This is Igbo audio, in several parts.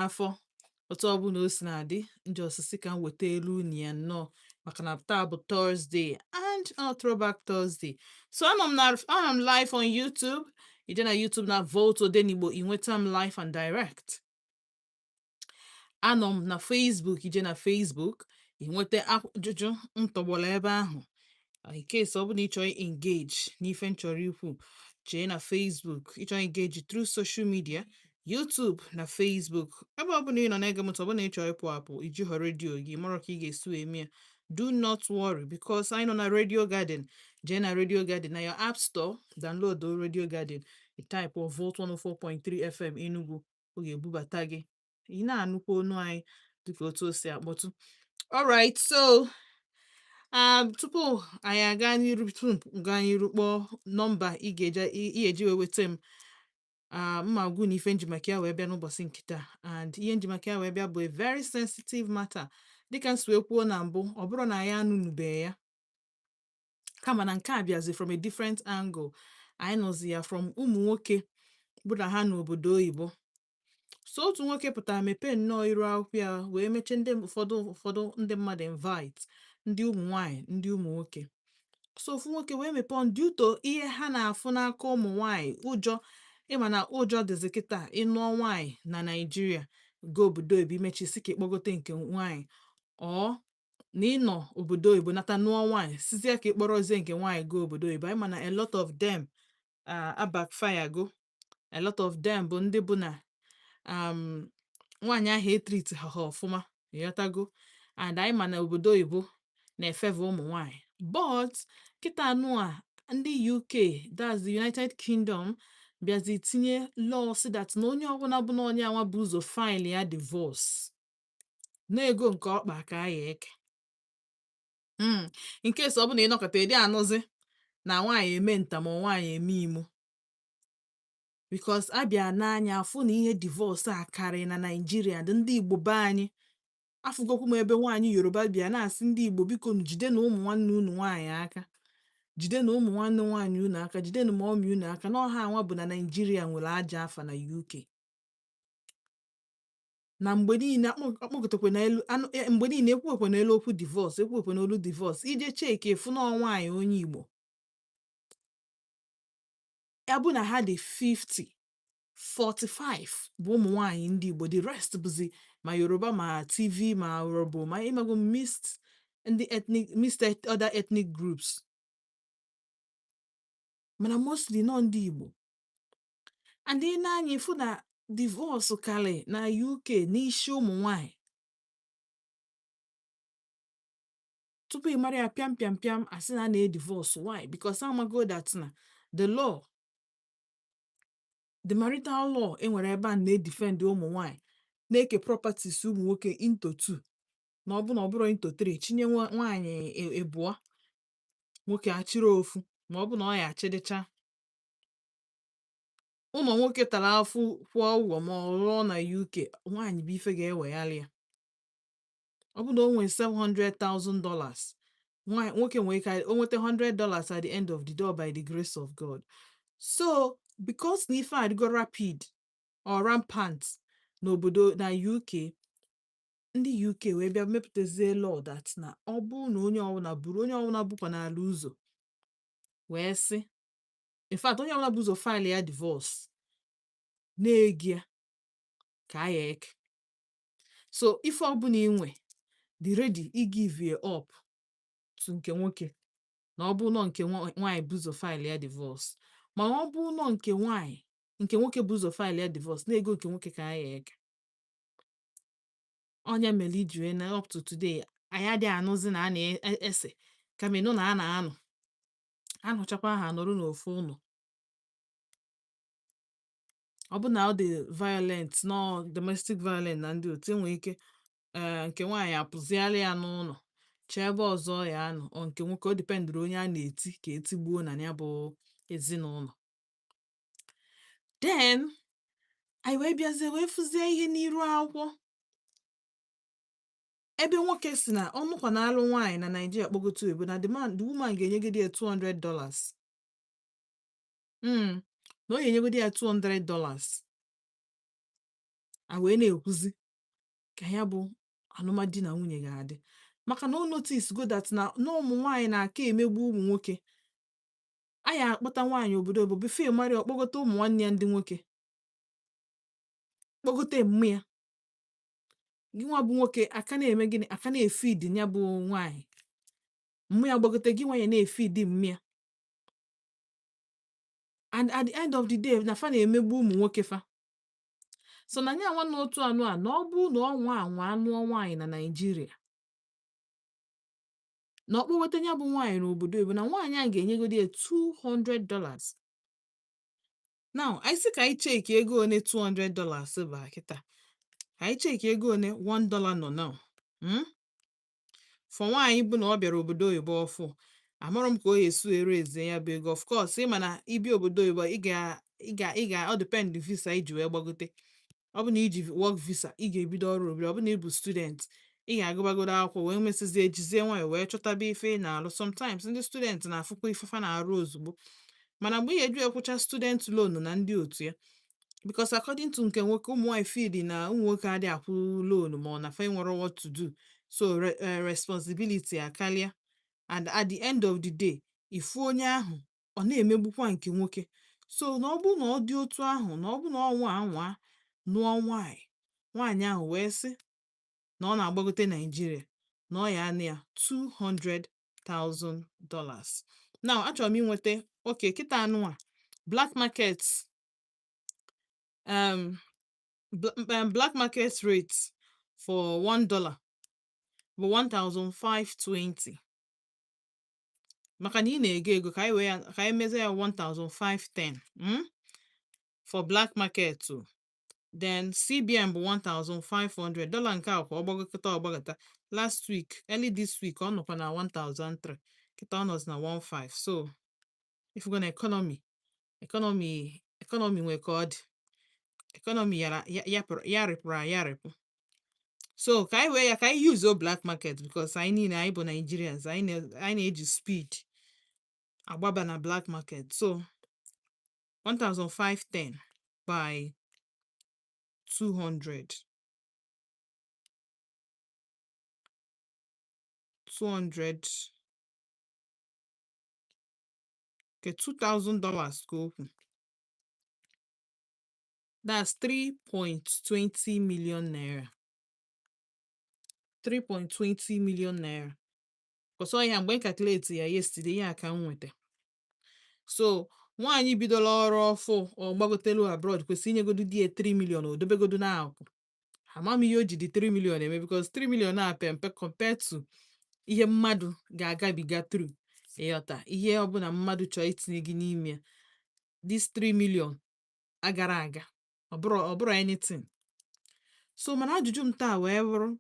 Afọ otu ọbụla o si na-adị njọ osisi ka m weta elu unu ya nnọọ, maka na taa bụ Thursday and ọ Throwback Thursday. So anọ m live on YouTube. Ije na YouTube na Volt Odenigbo, ị nweta m live and direct. Anọ m na Facebook. Ije na Facebook, ị nweta ajụjụ ntọgbọrọ ebe ahụ in case ọ bụ na ị chọrọ engage n'ife m chọrọ ikwu. Jee na Facebook, ị chọrọ engage through social media, YouTube na Facebook. Ebe ọ bụla ị nọ na-ege m ntị, ọ bụla ị chọrọ ịpụ apụ iji họrọ redio gị, mara ka ị ga-esi wee mee ya, do not worry, because anyị nọ na Radio Garden. Jee na Radio Garden na your app store, download Radio Garden, ị type of Volt 104.3 FM Enugu, ọ ga-ebubata gị, ị na-anụkwa onu anyị dịka otu o si akpọtụ. Alright, so tupu anyị aga n'iru, tupu m gaa n'iru kpọọ nọmba ị ga-eji ị ga-eji wee weta m, mma agwụ na ife njimaka ya wee bịa n'ụbọchị nke taa. And ihe njimaka ya wee bịa bụ a very sensitive matter. Dịka m si wee kwuo na mbụ, ọ bụrụ na anyị anụnụbeghị ya, kama na nke a bịazi from a different angle. Anyị nụzi ya from ụmụ nwoke bụ na ha n'obodo oyibo. So otu nwoke pụtara mepee nnọọ iru akwụkwọ ya wee mechie ndị ụfọdụ ndị mmadụ invite, ndị ụmụ nwanyị, ndị ụmụ nwoke. So ofu nwoke wee mepee ọnụ due to ihe ha na-afụ n'aka ụmụ nwanyị. Ụjọ, ịma na ụjọ dịzị kịta. Ịnụọ nwaanyị na Naịjirịa, gaa obodo oyibo, imechi si ka ịkpọgote nke nwaanyị, ọ na ịnọ obodo oyibo nata nụọ nwaanyị, sizie ka ịkpọrọzie nke nwaanyị gaa obodo oyibo. Anyị ma na a lot of them a backfire go. A lot of them bụ ndị bụ na nwaanyị ahụ etreat ha ọfụma, ịghọtago? And anyị ma na obodo oyibo na-efavour ụmụ nwaanyị, but kịta anụ a, ndị UK, that's the United Kingdom, bịazi tinye law si that na onye ọbụla bụ na onye anwa bụ ụzọ file ya divorce, na ego nke ọkpa ka a ya eke. In case ọ bụ na ịnọkọta ịdị anụzi na nwaanyị eme nta ma nwaanyị eme imo, because abịa n'anya afụ na ihe divorce a karị na Naịjirịa dị. Ndị Igbo be anyị, afụgokwu m ebe nwaanyị Yoruba bịa na-asị ndị Igbo, biko nu, jide na ụmụ nwanne unu nwaanyị aka, jide na ụmụ nwanne nwaanyị unu aka, jide na mummy unu aka, na ọha anwa bụ na Naịjirịa nwere ajọ afa na UK. Na mgbe niile akpọgotekwe n'elu anụ mgbe niile ekwuwekwe n'elu okwu divorce, ekwuwekwe n'olu divorce. Ije cheki efu na nwaanyị onye Igbo ya bụ na ha dị 50, 45 bụ ụmụ nwaanyị ndị Igbo. The rest bụzi ma Yoruba, ma Tiv, ma Urhobo, ma ịmago mixed, ndị ethnic mixed, other ethnic groups, mana mostly nọ ndị Igbo. And ị na-anya ịfụ na divorce karị na UK n'isi ụmụ nwanyị. Tupu ị mara ya, pịam pịam pịam, asị na a na-edivorce. Why? Because amago that na the law, the marital law enwere ebe a na-edefend ụmụ nwanyị, na-eke properties ụmụ nwoke into two, na ọ bụ na ọ bụrụ into three, chinye nwaanyị ịbụọ, nwoke achịrị ofu, ma ọ bụ na ọ ya achịdịcha ụlọ nwoke tara afụ kwụọ ụgwọ ma ọ rụọ na UK. Nwaanyị bụ ife ga-ewegharị ya. Ọ bụ na o nwee $700,000, nwoke nwee ka o nweta $100 at the end of the day, by the grace of God. So because na ife adịgo rapid or rampant n'obodo na UK, ndị UK wee bịa mepụtazie law that na ọ bụrụ na onye ọbụla buru onye ọbụla bụkwa n'ala ụzọ wee sị, in fact, onye ọbụla bụ ụzọ file ya divorce, na-egi ya ka a ya eke. So ife ọbụla ị nwe dị ready i give ya up to nke nwoke, na ọ bụ nọ nke nwaanyị bụ ụzọ file ya divorce. Mana ọ bụ nọ nke nwaanyị, nke nwoke bụ ụzọ file ya divorce, na ego nke nwoke ka a ya eke. Ọnya mere iji wee na up to today anyị adịghị anụzi na a na-ese, kama ịnụ na a na-anụ anụchakwa ha nọrọ n'ofu ụlọ. Ọ bụ na ọ dị violent, nọ domestic violent na ndị otu enwere ike, ee, nke nwaanyị apụziala ya n'ụlọ, chọọ ebe ọzọ ya anọ. Ọ nke nwoke, o dependụrụ onye a na-eti ka etigbuo na ya bụ ezinụlọ. Then anyị wee bịazie wee fụzie ihe n'iru akwụkwọ ebe nwoke si na ọnụkwa na-alụ nwaanyị na Naịjirịa kpọgote oyibo, na the man, the woman ga-enyegide ya $200, na ọ ga-enyegide ya $200. A wee na-ekwuzi ka ya bụ alụmdi na nwunye ga-adị, maka na o notice go that na ụmụ nwaanyị na-aka emegbu ụmụ nwoke. A ya akpọta nwaanyị obodo oyibo before mara ya, ọkpọgote ụmụ nwanne ya ndị nwoke, kpọgote mmụ ya. Gị nwa bụ nwoke aka na-eme gịnị? Aka na-efidi ya bụ nwaanyị, mmụ ya gbagote, gị nwa ya na-efidi mmụ ya. And at the end of the day, na fa na-emegbu ụmụ nwoke fa. So na nya nwa n'otu anụ a, na ọ bụ na ọnwa anwa anụọ nwaanyị na Naịjirịa, na ọ kpọgote ya bụ nwaanyị n'obodo oyibo, na nwaanyị a ga-enyegodi ya $200. Now anyị sị ka anyị cheki ego one $200 bụ kịta. Ka anyị cheki ego one $1 nọ now. For nwaanyị bụ na ọ bịara obodo oyibo ọfụ, amarọ m ka o esi ere eze ya bụ ego. Of course, ị ma na ịbịa obodo oyibo, ị ga ọ depend visa iji wee gbagote. Ọ bụ na iji work visa, ị ga-ebido ọrụ obodo. Ọ bụ na ị bụ student, ị ga-agụbagodo akwụkwọ wee mesịzie jizie nwayọ wee chọtaba ife ị na-alụ. Sometimes ndị student na-afụkwa ife fa na-arụ ozugbo, mana mgbe ị ga-eju ekwụcha student loan na ndị otu ya, because according to nke nwoke, ụmụ nwaanyị feel na ụmụ nwoke adịghị akwụ loan, ma ọ na fa nwere what to do. So responsibility akarịa, and at the end of the day, ifu onye ahụ ọ na-emegbukwa nke nwoke. So na ọ bụ na ọ dị otu ahụ, na ọ bụ na ọnwa anwa nụọ nwaanyị, nwaanyị ahụ wee sị na ọ na-agbagote Naijiria, na ọ ya anị ya $200,000. Now achọrọ m inweta, okay, kịta anụnwa black market, black market rate for $1 bụ 1520. Maka na ị na-ego ego, ka anyị wee ya, ka anyị mezie ya 1510 for black market o. Then CBN bụ 1500 dollar. Nke a kwa ọgbagokọta ọgbagata last week, early this week ọ nọkwa na 1003, kịta ọ nọzi na 15. So if you go na economy nwee ka ọ dị, economy yara yapụrụ yarịpụrụ ayarịpụ. So ka anyị wee ya, ka anyị use o black market, because anyị niile anyị bụ Nigerians, anyị na-eji speed agbaba na black market. So 1510 by 200, 200, okay, $2000 ka okwu. That's 3.20 million naira, 3.20 million naira. Because ya mgbe m calculate ya yesterday, ya ka m nweta. So nwaanyị bidola ọrụ ọfụ, ọ gbagotelu abroad, kwesịrị inyegodu di ya 3 million, o dobegodu n'akụ. Ama m ihe o ji dị 3 million eme, because 3 million a pe mpe compared to ihe mmadụ ga-agabiga through. Ịghọta ihe ọbụla mmadụ chọọ itinye gị n'ime ya, this 3 million agara aga, ọ bụrụ anything. So mana ajụjụ m taa wee bụrụ,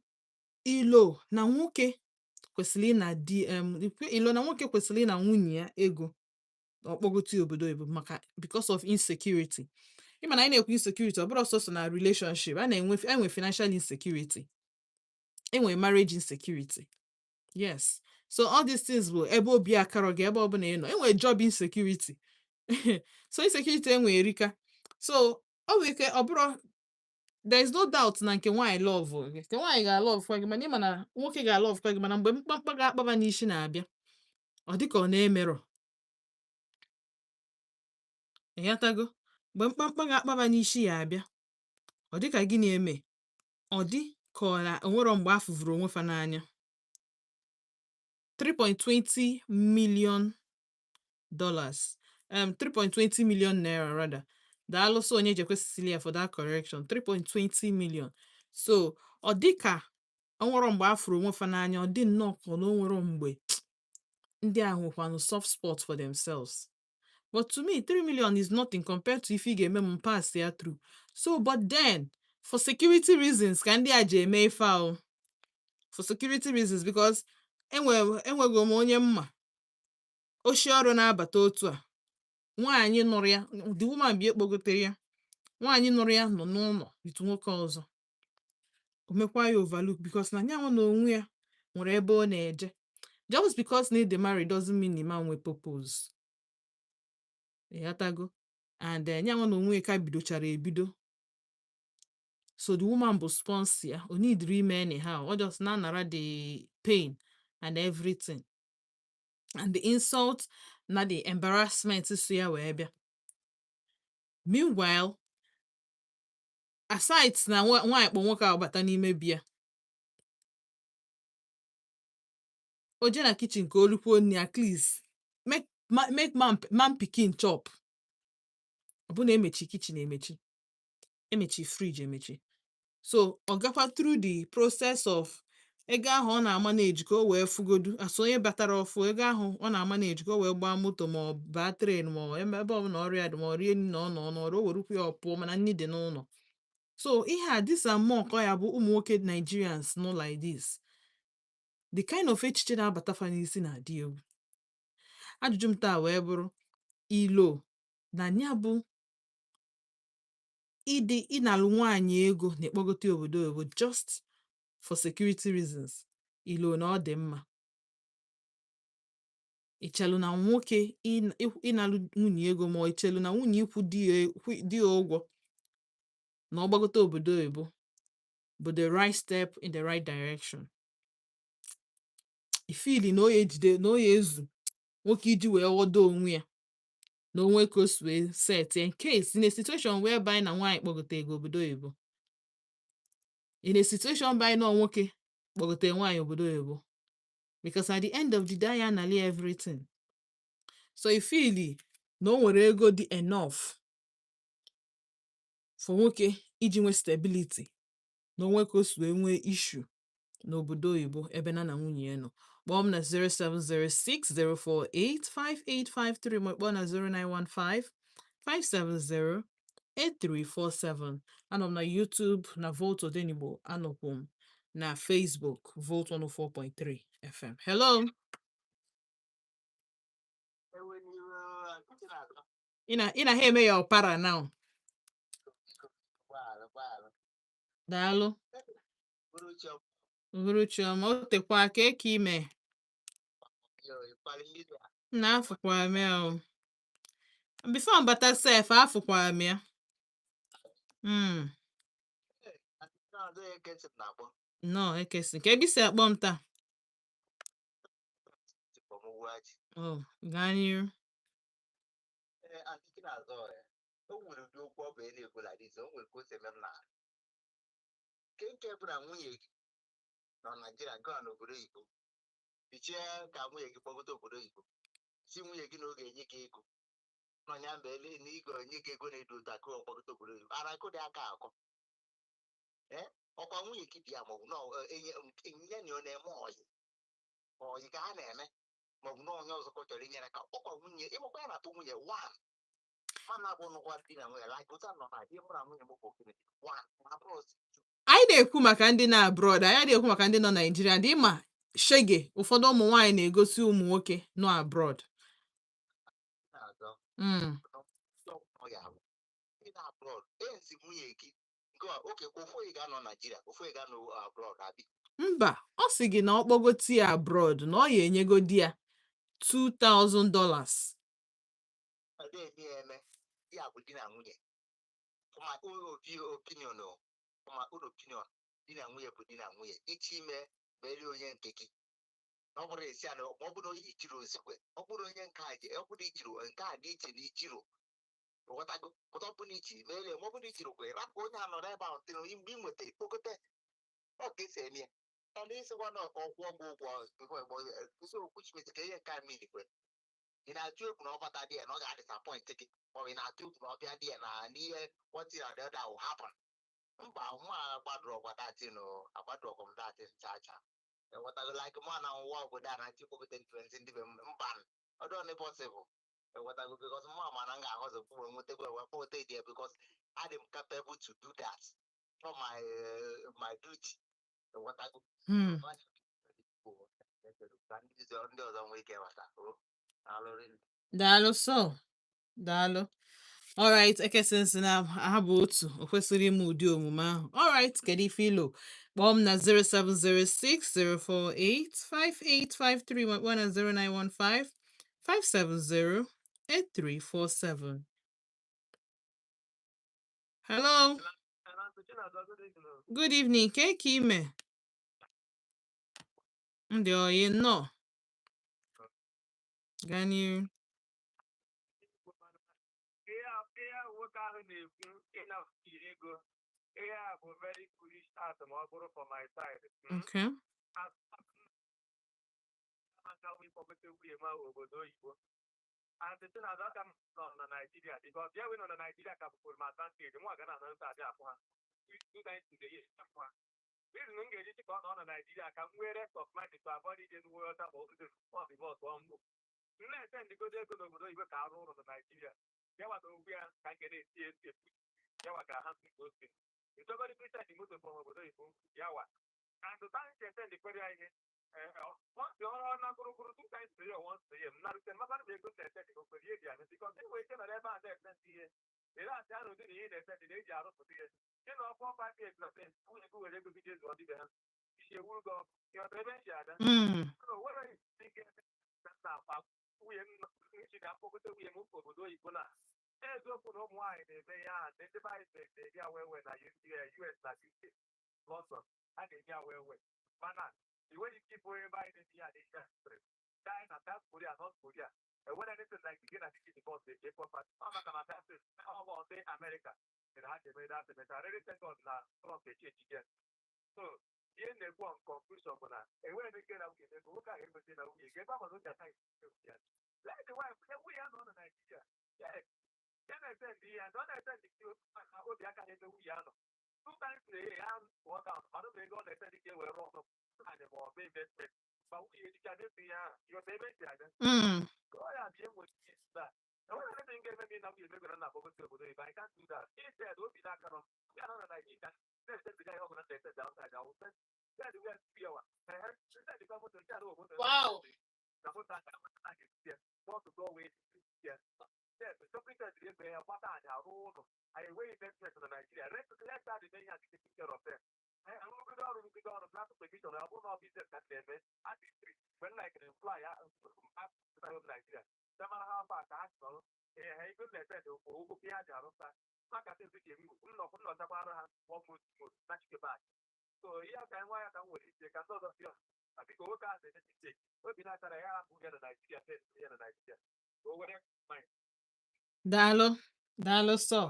ilo na nwoke kwesịrị ịna di ilo na nwoke kwesịrị ịna nwunye ya ego ọkpọgote obodo oyibo maka because of insecurity? Ịma na anyị na-ekwu insecurity, ọ bụrụ sọsọ na relationship a na-enwe, enwe financial insecurity, enwe marriage insecurity. Yes, so all these things bụ ebe obi akarọ gị, ebe ọbụla ị nọ, enwe job insecurity. So insecurity enwe erika. So ọ nwere ike ọ bụrụ, there is no doubt na nke nwaanyị love gị, nke nwaanyị ga-alove kwa gị, mana ịma na nwoke ga-alove kwa gị, mana mgbe mkpamkpa ga-akpaba n'isi na-abịa, ọ dịka ọ na-emerọ. Ịghọtago? Mgbe mkpamkpa ga-akpaba n'isi ya abịa, ọ dịka gị na-eme, ọ dị ka ọ na onwero mgbe afụvụrụ onwe fa n'anya. $3.20 million, 3.20 million naira rather. Daalụ so onye jekwe Cecilia for that correction. 3.20 million. So ọ dị ka o nwero mgbe afụrụ onwe fa n'anya, ọ dị nnọọ ka ọ na o nwero mgbe ndị a nwekwanụ soft spot for themselves. But to me, 3 million is nothing compared to ife ị ga-eme m pass ya through. So but then, for security reasons ka ndị a ji eme ife a o, for security reasons, because enwego m onye mma oshi ọrụ na-abata otu a, nwaanyị nụrụ ya, the woman bi ekpogotere ya, nwaanyị nụrụ ya nọ n'ụlọ with nwoke ọzọ, o mekwa ya overlook, because na nyanwa na onwe ya nwere ebe ọ na-eje. Just because na ị dị married doesn't mean na ịma nwe purpose. Ịghọtago? And nyanwa na onwe ya ka bidochara ebido. So the woman bụ sponsor ya, o need ime anyhow, ọ just na-anara the pain and everything and the insult na the embarrassment so ya wee bịa. Meanwhile, aside na nwaanyị kpọ nwoke ahụ bata n'ime bia, o jee na kitchen ka o lukwuo nri, at least make make man pikin chop. Ọ bụ na emechi kitchen, emechi emechi fridge, emechi. So ọ gakwa through the process of ego ahụ ọ na-ama na-eji ka o wee fụgodu asụ onye batara ọfụ, ego ahụ ọ na-ama na-eji ka o wee gbaa moto ma ọ baa train ma ọ ebe ọbụla ọrịa dị, ma ọ rie nri na ọ nọ n'ọrụ, o werukwu ya ọ pụọ, mana nri dị n'ụlọ. So ihe a, this and more ka ọ ya bụ ụmụ nwoke Nigerians no like this, the kind of echiche na-abata fa n'isi na-adị egwu. Ajụjụ m taa wee bụrụ, ilo na ya bụ ịdị ịnalụ nwaanyị ego na ịkpọgote obodo oyibo just for security reasons, ilo na ọ dị mma? Ichelu na nwoke ịnalụ nwunye ego, ma ọ ichelu na nwunye ikwu di ya ụgwọ na ọ gbagote obodo oyibo bụ the right step in the right direction? Ifili na o ya ejide na o ya ezu nwoke iji wee ghọdo onwe ya na onwe ka o si wee set in case in a situation whereby na nwaanyị kpọgote ego obodo oyibo, in a situation by na nwoke kpọgote nwaanyị obodo oyibo, because at the end of the day ya anali everything. So ifili na o nwere ego dị enough for nwoke iji nwee stability na onwe ka o si wee nwee issue n'obodo oyibo ebe na na nwunye ya nọ? Kpọọ m na 07060485853, ma kpọọ na 0915 570 8347. Anọ m na YouTube na Volt Odenigbo, anọkwu m na Facebook, Volt 104.3 FM. Hello. Ị na ha eme ya ọpara now. Daalụ. Uhuruchi ọma, o tekwa ka eke ime na afụkwa m ya o. Before mbata sef, afụkwa m ya. Nnọọ, ekesi ka ebe isi akpọ m taa. Oh, gaa n'iru. Ee, Aunty Chinazọ, o nwere ụdị okwu ọ bụ elu ekwu like this, o nwere ka o si eme m n'ahụ. Nke bụ na nwunye gị nọ Naijiria, gaa n'obodo oyibo, ichie ka nwunye gị kpọgote obodo oyibo, si nwunye gị na ọ ga-enye gị ego n'ọnya mgbe ele na ị ga-enye gị ego na-edo otu akụ ọkpọgote obodo oyibo, ara akụ dị aka akọ. Ee, ọkwa nwunye gị bịa, maọbụ na enye ya na ọ na-eme ọyị ọyị ka ha na-eme, maọbụ na onye ọzọ ka ọ chọrọ inyere aka, ọkwa nwunye ịgbakwa ya na-atụ nwunye one mana abụ nụkwa di na nwunye like otu a nọ na di mụ na nwunye m bụ gịnị one na abụrụ Anyị na-ekwu maka ndị na abroad, anyị na-ekwu maka ndị nọ Naijiria. Ndị ma shege ụfọdụ ụmụ nwaanyị na-egosi ụmụ nwoke nọ abroad. Na-azọ ọ ya bụ ị na abroad ezi nwunye gị nke a oke ofu onye ga-anọ Naijiria, ofu onye ga-anọ abroad abi? Mba, ọ sị gị na ọ kpọgote ya abroad na ọ ya enyegodi ya $2000. Ọ dị eme ya eme ya bụ di na nwunye, for my own opinion o, for my own opinion, di na nwunye bụ di na nwunye. Iche ime mere onye nke gị na ọ bụrụ esi a na ọ bụrụ ijiri ozikwe, ọ bụrụ onye nke a ọ bụrụ ijiri nke a dị iche na ijiro, ghọtago pụta, ọ bụrụ iji mere ma ọ bụrụ ijiri kwe rapụ onye a nọrọ ebe ahụ tịrị mgbe ị nweta ikpokote ọ ka esi eme ya. Mana ịsịkwa na ọ kwụọ gị ụgwọ before ịgbọ so which means ka ihe nke a mmiri kwe ị na-atụ egwu na ọ bata dị ya na ọ ga-adisappoint gị, ma ọ bụ ị na-atụ egwu na ọ bịa dị ya na n'ihe one thing or the other will happen. Mba, nwa agbadoro ọgwa datin o, agbadoro ọgwa m datin cha cha, enwetago like mụ na nwa obodo a na-achị kpọgote ntị ndị be m, mba, ọ dịghị possible, enwetago, because mụ ama na m ga-ahọzọ kwuo nwetakwa ewe kpọgote dị ya because adị m capable to do that for my duty, enwetago. Ka ndị ọzọ nwee ike bata o alụrị. Daalụ so, daalụ. Alright, ekesensi na ha bụ otu o kwesịrị ime ụdị omume ahụ. Alright, kedu ife ilo? Kpọọ m na 07060485853, ma kpọọ na 0915 570 8347. Hello. Good evening. Ke ka ime? Ndị oyi nnọọ. Gaa n'ihu. Okay. Mm. Mm. Wow. Daalụ. Daalụ sọ.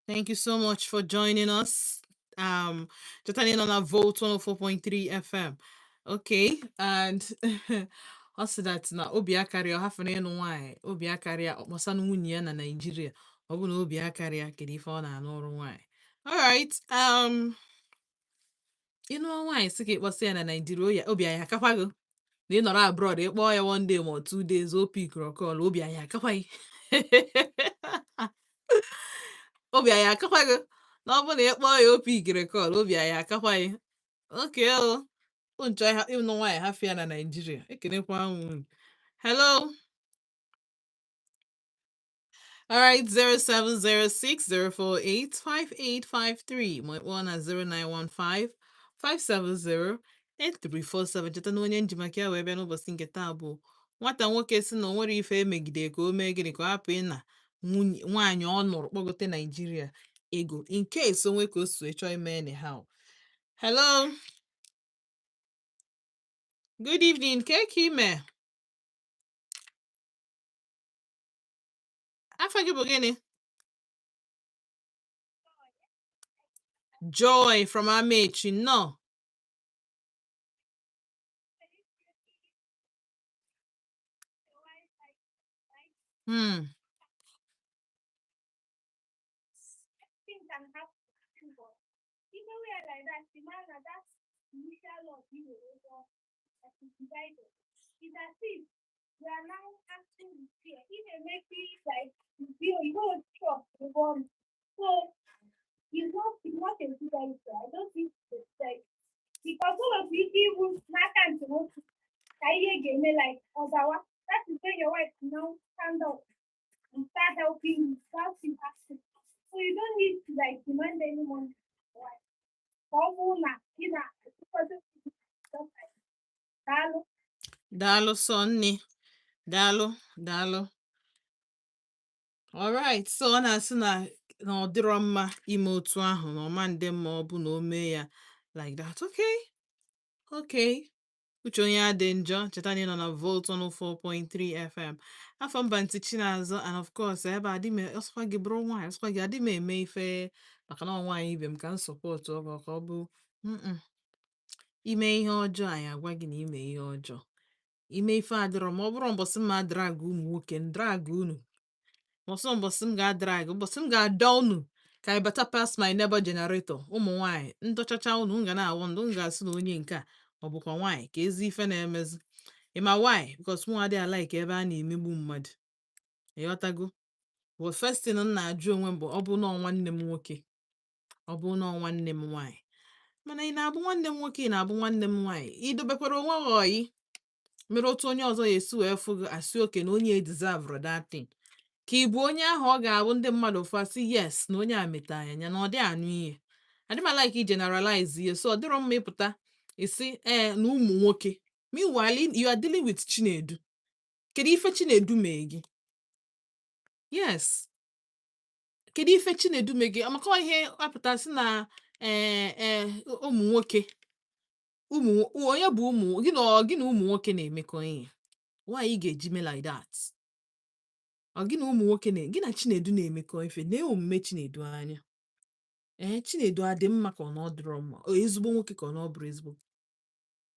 Thank you so much for joining us. Um, Jotani on our Volt 104.3 FM. Okay, and also that na obi akarịa ọ hafụ na ịnụ nwaanyị obi akarịa ọkpọsa na nwunye ya na Naịjirịa ọ bụ na obi akarịa kedu ife ọ na-anụ ọrụ nwaanyị. Alright, ịnụ nwaanyị sị ka ịkpọsa ya na Naịjirịa obi anyị akakwa gị na ị nọrọ abroad ịkpọọ ya one day ma ọ 2 days o pikụrụ call obi anyị akakwa gị obi anyị akakwa gị na ọ bụ na ịkpọọ ya o pikiri call obi anyị akakwa gị. Okay, o nchọ ịnụ nwaanyị hafụ ya na Naịjirịa ekenekwa m unu. Hello. All right, 0706 048 5853. Ma ịkpọọ na 0915 570 8347. Cheta na onye njimaka ya wee bịa n'ụbọchị nke taa bụ nwata nwoke si na o nwere ife emegide ka o mee gịnị ka ọ hapụ ịna nwunye nwaanyị ọ nụrụ kpọgote Naijiria ego in case onwe ka o si wee chọọ ime anyhow. Hello, good evening. Ke ka ime? Afa gị bụ gịnị? Joy from Amechi. No. Hmm. Daalụ sọ nne. Daalụ, daalụ. All right. So ọ na-asị na Na ọ dịrọ mma ime otu ahụ, na ọma ndị mma ọ bụ na o mee ya like that. Okay, okay. Uche onye a dị njọ. Cheta na ị nọ na Volt 104.3 FM. Afọ mba ntị Chinazụ, and of course ebe a adị m ọsọkwa gị bụrụ nwaanyị, ọsọkwa gị adị m eme ife maka na ọ nwaanyị ibe m ka m support ọ ka ọ bụ mm ime ihe ọjọọ, anyị agwa gị na ime ihe ọjọọ, ime ife adịrọ. Ma ọ bụrụ mbọsị m ma drag ụmụ nwoke m drag unu, mbọsị mbọsị m ga-adrag, mbọsị m ga-adọ unu ka I better pass my neighbor generator. Ụmụ nwaanyị ndọchacha unu, m ga na-awụ ndụ, m ga-asị na onye nke a ọ bụkwa nwaanyị ka ezi ife na-emezi. Ịma why? Because mụ adịghị like ebe a na-emegbu mmadụ, ịghọtago? But first thing m na-ajụ onwe m bụ, ọ bụ na ọ nwanne m nwoke, ọ bụ na ọ nwanne m nwaanyị? Mana ị na-abụ nwanne m nwoke, ị na-abụ nwanne m nwaanyị, ị dobekwara onwe gị oyi mere otu onye ọzọ ya esi wee fụ gị asị oke na onye deserve that thing, ka ị bụ onye ahụ ọ ga-abụ ndị mmadụ ụfụ asị yes na onye a meta anya na ọ dị anụ ihe. Adị m like generalize ihe, so ọ dịrọ mma ịpụta isi ee na ụmụ nwoke. Meanwhile you are dealing with Chinedu. Kedu ife Chinedu mee gị? Yes, kedu ife Chinedu mee gị? Maka ihe apụta sị na ee ee ụmụ nwoke, ụmụ onye bụ ụmụ gị na gị na ụmụ nwoke na-emekọ ihe, why ị ga-eji mee like that? Ọ gị na ụmụ nwoke na gị na Chinedu na-emekọ ife na omume Chinedu anya. Ee, Chinedu adị mma ka ọ na ọ dịrọ mma? Ọ ezigbo nwoke ka ọ na ọ bụrụ ezigbo?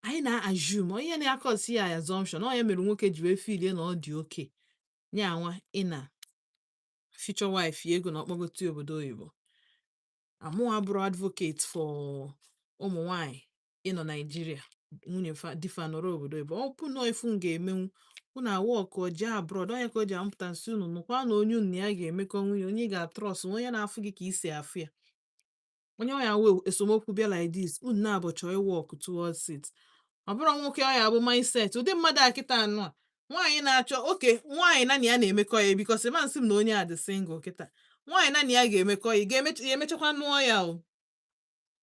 Anyị na-assume onye na-akọsi ya assumption. Ọ ya mere nwoke ji wee feelie na ọ dị oke nya nwa ị na future wife ya ego na ọkpọgote obodo oyibo. Amụ abụrụ advocate for ụmụ nwanyị ịnọ Naijiria, nwunye fa di fa nọrọ obodo oyibo. Ọ bụ nọọ ifu m ga-emenwu unu awọkụ jee abroad, onye ka o ji amụpụta nsị unu nụkwa na onye unu na ya ga-emekọ nwunye, onye ị ga-atrust, onye na-afụ gị ka isi afụ ya, onye ọ ya wee esomokwu bịa like this, unu na-abụ chọọ ịwork towards it. Ọ bụrụ nwoke ọ ya bụ mindset ụdị mmadụ a kịta anụ a nwaanyị na-achọ oke nwaanyị na ya na-emekọ ya, because ma nsị m na onye a dị single kịta, nwaanyị na ya ga-emekọ ya, ga emechakwa nụọ ya o.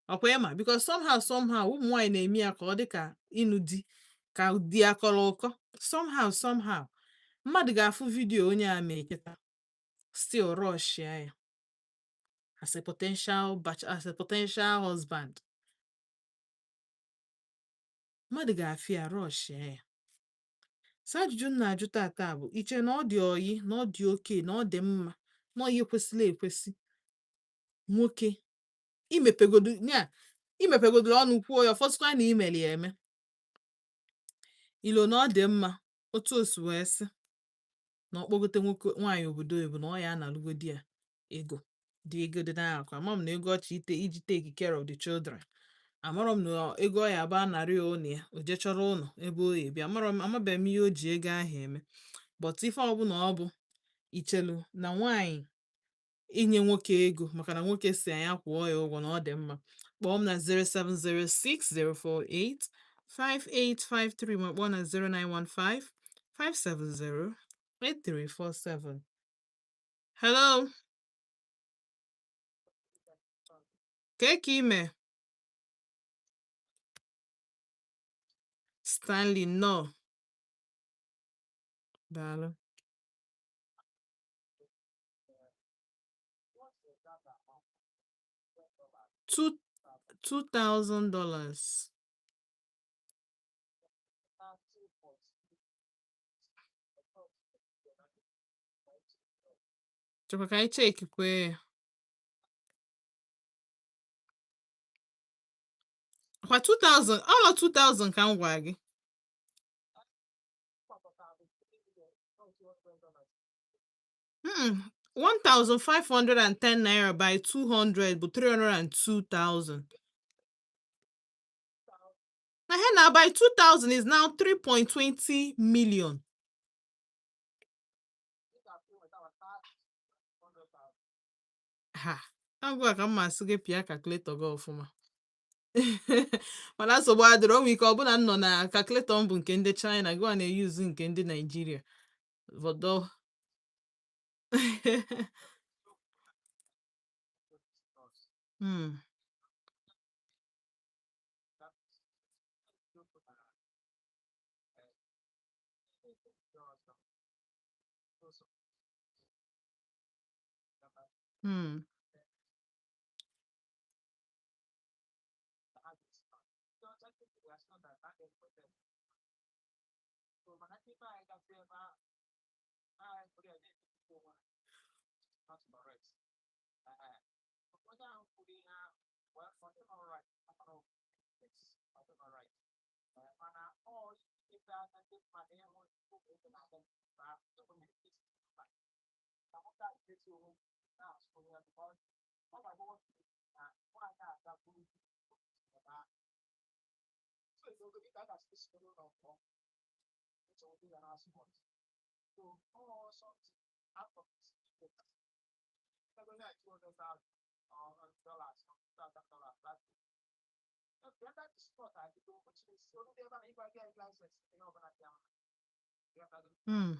Ọkwa ịma, because somehow somehow ụmụ nwaanyị na-eme ya ka ọ dị ka ịnụ di ka di akọrọ ụkọ. Somehow somehow mmadụ ga-afụ video onye a mee kịta, still rush ya ya as a potential as a potential husband. Mmadụ ga-afụ ya, rush ya. So ajụjụ m na-ajụ tata bụ, iche na ọ dị oyi, na ọ dị oke, na ọ dị mma, na ọ ihe kwesịrị ekwesị nwoke imepegodu ya, imepegodu ọnụ kwuo ya, ọfọsịkwa na imeli ya eme ilo, na ọ dị mma otu o si wee sị na ọ kpọgote nwoke nwaanyị obodo oyibo, na ọ ya analụgodi ya ego dị, ego dị n'akụ? Ama m na ego ọchị ite iji take care of the children. Amarọ m na ego ọ ya aba narị ụnụ ya o jee chọrọ ụlọ ebe o ebi. Amarọ m, amabeghị m ihe o ji ego ahụ eme, but ife ọbụla ọ bụ, ichelu na nwaanyị inye nwoke ego maka na nwoke si anya kwụọ ya ụgwọ, na ọ dị mma? Kpọọ m na 0706048 5853, ma kpọọ na 0915 570 8347. Hello. Kee ka ime, Stanley? Nnọọ, daalụ. $2,000. Chekwa ka anyị chekikwe ya. Kwa 2000, ọlọ 2000 ka m gwa gị. 1510 naira by 200 bụ 302,000. Na he na by 2000 is now 3.20 million. Ha, agwa ka m masị gị pịa calculator gị ọfụma, mana nsogbu adịrọ. O nwere ike ọ bụ na m nọ na calculator m bụ nke ndị China, gịwa na-eyuzu nke ndị Nigeria vọdọ. Mm.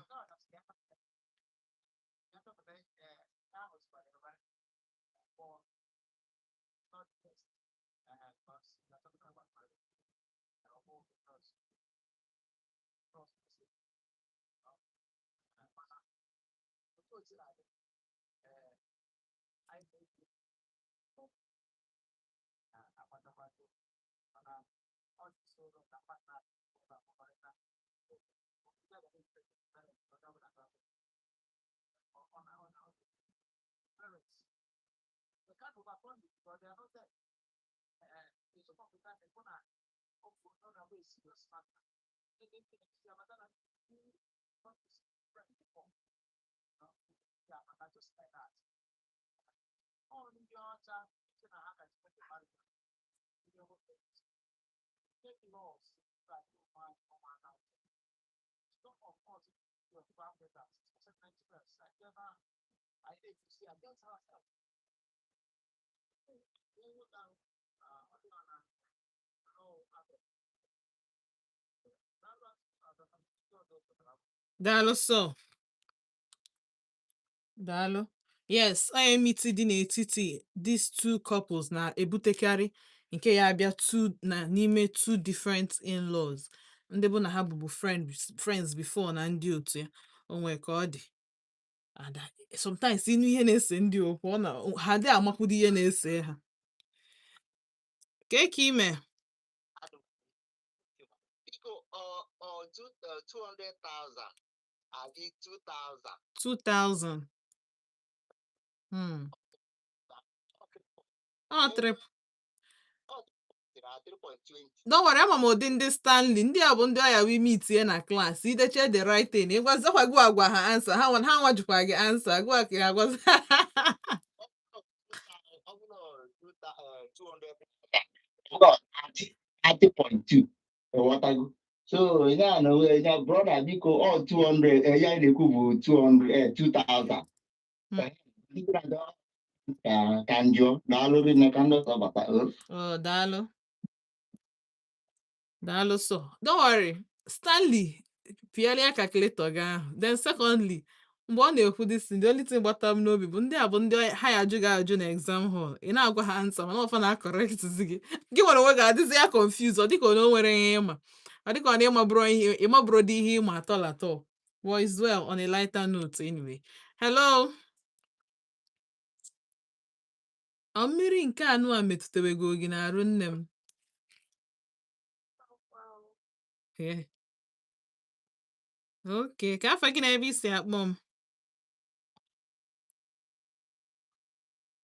Daalụ sọ. Daalụ. Yes, enmity dị n'etiti these two couples na-ebutekarị nke ya abịa two na n'ime two different in-laws. Ndị bụ na ha bụbu friends before na ndị otu ya. O nwee ka ọ dị. And sometimes ịnụ ihe na-ese ndị okwu ọ na ha dị amakwụdo ihe na-ese ha. Kee ka ime? Biko, ọ 200,000 adị 2,000. 2000. Hmm. Ọ trip. Na 3.20. Don't worry, ama m ụdị ndị Stanley. Ndị a bụ ndị ọya we meet ya na class. Ideche the right thing. Ịgwazakwa gụ agwa ha answer. Ha nwa jụkwa gị answer. Gụ ka ya agwazi. Ọ bụrụ 200 30.2, ịghọtago? So ya na onwe ya, brother, biko, ọ 200, ya na-ekwu bụ 200, 2000. Biko, na ka njọ daalụ rinne ka ndị ọzọ bata o. Oh, daalụ. Daalụ so. Don't worry. Stanley, pịalịa calculator gị ahụ. Then secondly, mgbe ọ na-ekwu this thing, the only thing gbata m n'obi bụ ndị a bụ ndị ha ya ajụ gị ajụ na exam hall. Ị na-agwa ha answer mana ọfa na-correct gị. Gị nwere onwe gị adịzi ya confused. Ọ dịka ọ na o nwere ihe ịma. Ọ dịka ọ na ịmabụrụ ihe ịmabụrụ dị ihe ịma atọ atọ. Well, is well on a lighter note anyway. Hello. Ọ mmiri nke anụ a metụtawego gị n'arụ nne m? Yeah. Okay, ka afa gị na ebe i si akpọ m?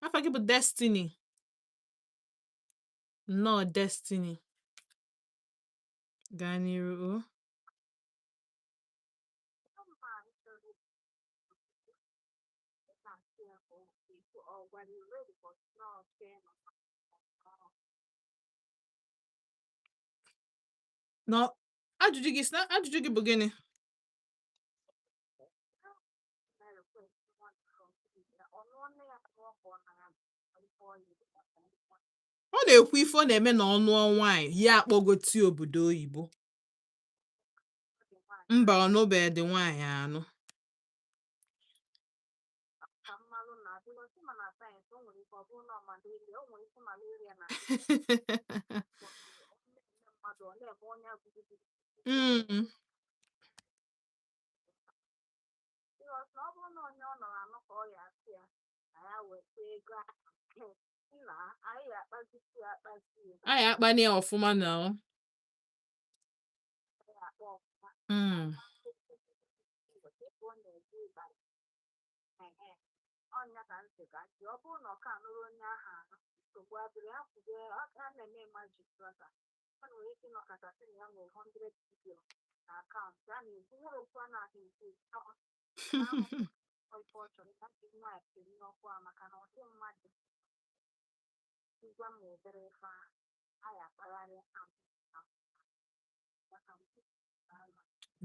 Afa gị bụ Destiny. Nnọọ Destiny. Gaa n'iru o. Nọ ajụjụ gị sị na ajụjụ gị bụ gịnị? Ọ na-ekwu ife ọ na-eme na ọnụ nwaanyị ya akpọgoti obodo oyibo. Mba, ọ nụbeghị nwaanyị anụ. Mm. Anyị akpani ya ọfụma na ọ.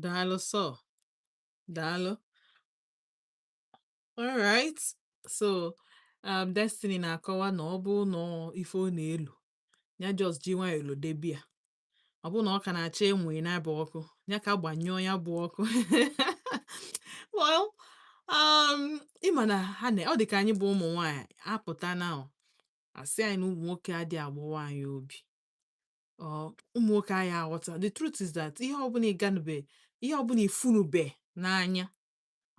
Daalụ sọ. Daalụ. All right. So, Destiny na-akọwa na ọ bụ na ife ọ na-elu ya just ji nwayọọ lodebe ya. Ọ bụ na ọ ka na-achọ ịmụ na-abụ ọkụ ya ka gbanyụọ ya bụ ọkụ. Well, ịma na ha na ọ dị ka anyị bụ ụmụ nwaanyị apụta na asị anyị na ụmụ nwoke adịghị agbawa anyị obi. Ọ ụmụ nwoke anyị aghọta. The truth is that ihe ọbụla ị ganube, ihe ọbụla ifunube n'anya,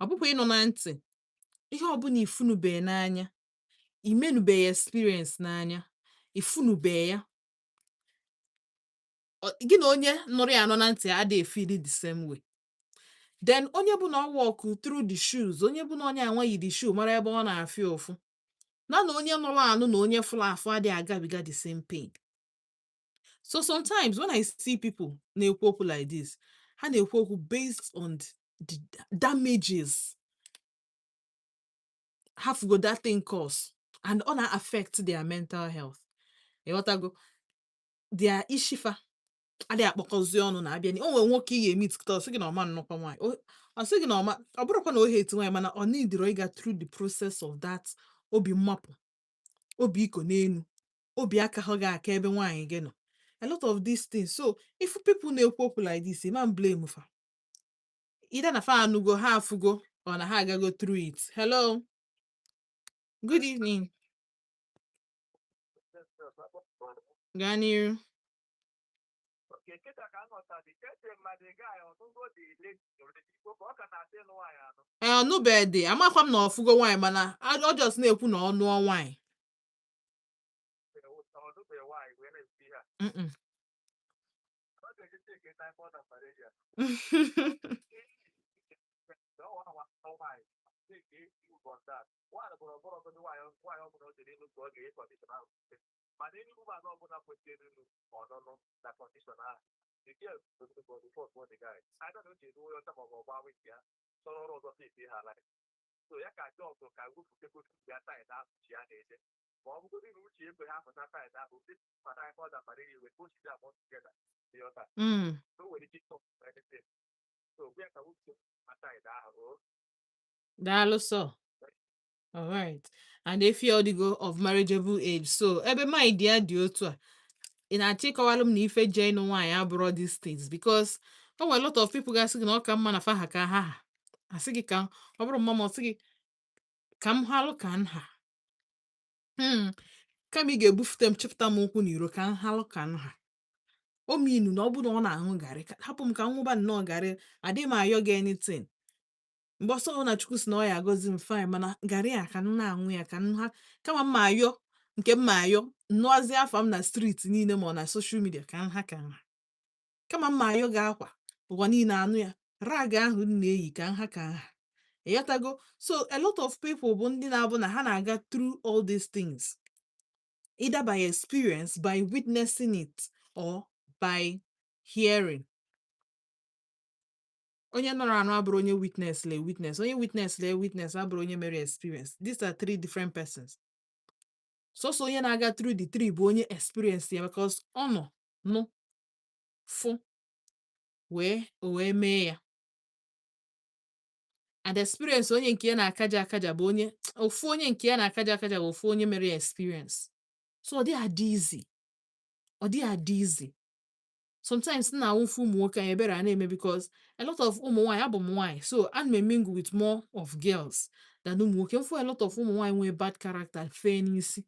ọ bụkwa ịnụ na ntị, ihe ọbụla ifunube n'anya, imenube ya experience n'anya, ifunube ya, gị na onye nụrụ ya anọ na ntị adịghị efeel the same way. Then onye bụ na ọ walk through the shoes, onye bụ na onye anwaghị the shoe mara ebe ọ na-afịa ụfụ na onye nụrụ anụ na onye fụrụ afụ adịghị agabiga the same pain. So sometimes when I see people na-ekwu okwu like this, ha na-ekwu okwu based on the damages ha fugo that thing cause, and ọ na-affect their mental health. Ịghọtago? Their ishifa adịghị akpọkọzi ọnụ na abịa. O nwere nwoke ị ga-eme tikta, ọ sị gị na ọma nnukwu nwaanyị, ọ sị gị na ọma, ọ bụrụkwa na o hate nwaanyị, mana ọ needịrọ ịga through the process of that obi mmapụ, obi iko n'elu, obi aka ha ga-aka ebe nwaanyị gị nọ, a lot of these things. So if people na-ekwu okwu like this, man, blame fa either na fa anụgo, ha afụgo, or na ha agago through it. Hello, good evening. Gaa n'iru. Okay, kịta ka nghọta dị eche mmadụ guy ọnụgo dị late already, ka ọ ka na-asị ịnụ nwaanyị anụ. Ee, ọnụbedị amakwa m na ọfụgo nwaanyị, mana ọ just na-ekwu na ọ nụọ nwaanyị. Ọnụbe nwaanyị wee na-ekwu ihe a. Ọ ga-eji take typhoid and malaria. Na ọ nwa nwaanyị take move on that. Nwaanyị bụrụ ọbụrụ ọbụrụ nwaanyị, nwaanyị ọbụla o jere ịlụ ka ọ ga-enye condition ahụ, mana enugwu man ọbụla kwesịrị ịlụ ọnụnụ na condition ahụ, the girl bụ the first one, the guy either na o ji onye ọcha maọbụ ọgba wiki ya chọrọ ọrụ ọzọ fit ha life. So ya ka jọs ka wepụtagodu ya side ahụ chi ya na-eje, ma ọ bụgodị na uche ekwe ha pụta side ahụ dị ma typhoid and malaria wee push them all together, ịghọta? So o nwere ike ịtọ anything, so gwa ya ka uche ma side ahụ o. Daalụ sọ. Alright, and efi ọdịgo of marriageable age, so ebe mind ya dị otu a, ị na-achọ ịkọwalụ m na ife jee ịnụ nwaanyị abụrọ these things, because o nwere a lot of people ga-asị gị na ọ ka mma na fa ha ka ha ha asị gị ka ọ bụrụ mma, ma ọ sị gị ka m halụ ka m ha, kama ị ga-ebufute m chịpụta m ụkwụ n'iro, ka m halụ ka m ha o minu na ọ bụrụ na ọ na-aṅụ garị, hapụ m ka m ṅụba nnọọ garị, adịghị m ayọ gị anything. Mgbe ọsọ na Chukwu si na ọ ya agọzi m, fine, mana garị a ka m na-aṅụ ya ka m ha kama m ma ayọ nke m ma ayọ nnụazi afa m na street niile ma ọ na social media, ka m ha ka m ha kama m ma ayọ gị akwa ụwa niile anụ ya rag ahụ m na-eyi, ka m ha ka m ha. Ịghọtago? So a lot of people bụ ndị na-abụ na ha na-aga through all these things either by experience, by witnessing it, or by hearing. Onye nọrọ anụ abụrụ onye witness le witness, onye witness le witness abụrụ onye mere experience. These are three different persons. Sọsọ onye na-aga through the three bụ onye experience ya, because ọ nọ nụ fụ wee o wee mee ya and experience. Onye nke ya na-akaja akaja bụ onye ofu, onye nke ya na-akaja akaja bụ ofu onye mere ya experience. So ọ dịghị adị easy, ọ dịghị adị easy. Sometimes m na-awụfu ụmụ nwoke anyị ebere a na-eme, because a lot of ụmụ nwaanyị, abụ m nwaanyị, so ana m mingle with more of girls than ụmụ nwoke. Mfu a lot of ụmụ nwaanyị nwee bad character fee n'isi.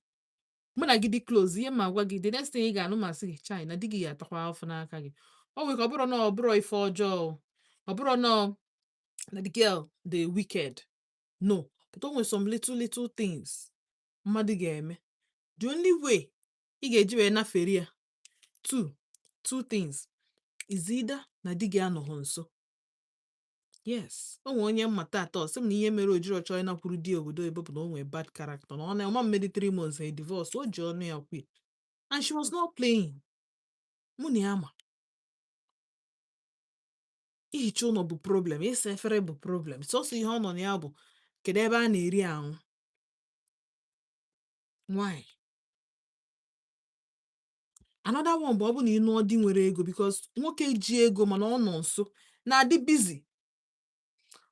Mụ na gị dị close, ihe ma agwa gị, the next thing ị ga-anụ ma sị gị chai na di gị ga-atakwa afụ n'aka gị. O nwere ka ọ bụrụ na ọ bụrụ ife ọjọọ o, ọ bụrụ na na the girl dị wicked, no, but o nwere some little little things mmadụ ga-eme. The only way ị ga-eji wee nafere ya, two things is either na di gị anọghị nso. Yes, o nwere onye mmata atọ sị m na ihe mere o jiri chọọ ịnakwuru di obodo oyibo bụ na o nwere bad character, na ọ na ọma mmedi 3 months a divorce. O ji ọnụ ya kwe, and she was not playing. Mụ na ya ma ihicha ụlọ bụ problem, ịsa efere bụ problem, sọsọ ihe ọ nọ na ya bụ kedu ebe a na-eri ahụ nwanyị. Another one bụ ọ bụ na ị nụọ di nwere ego, because nwoke ji ego mana ọ nọ nso na-adị busy,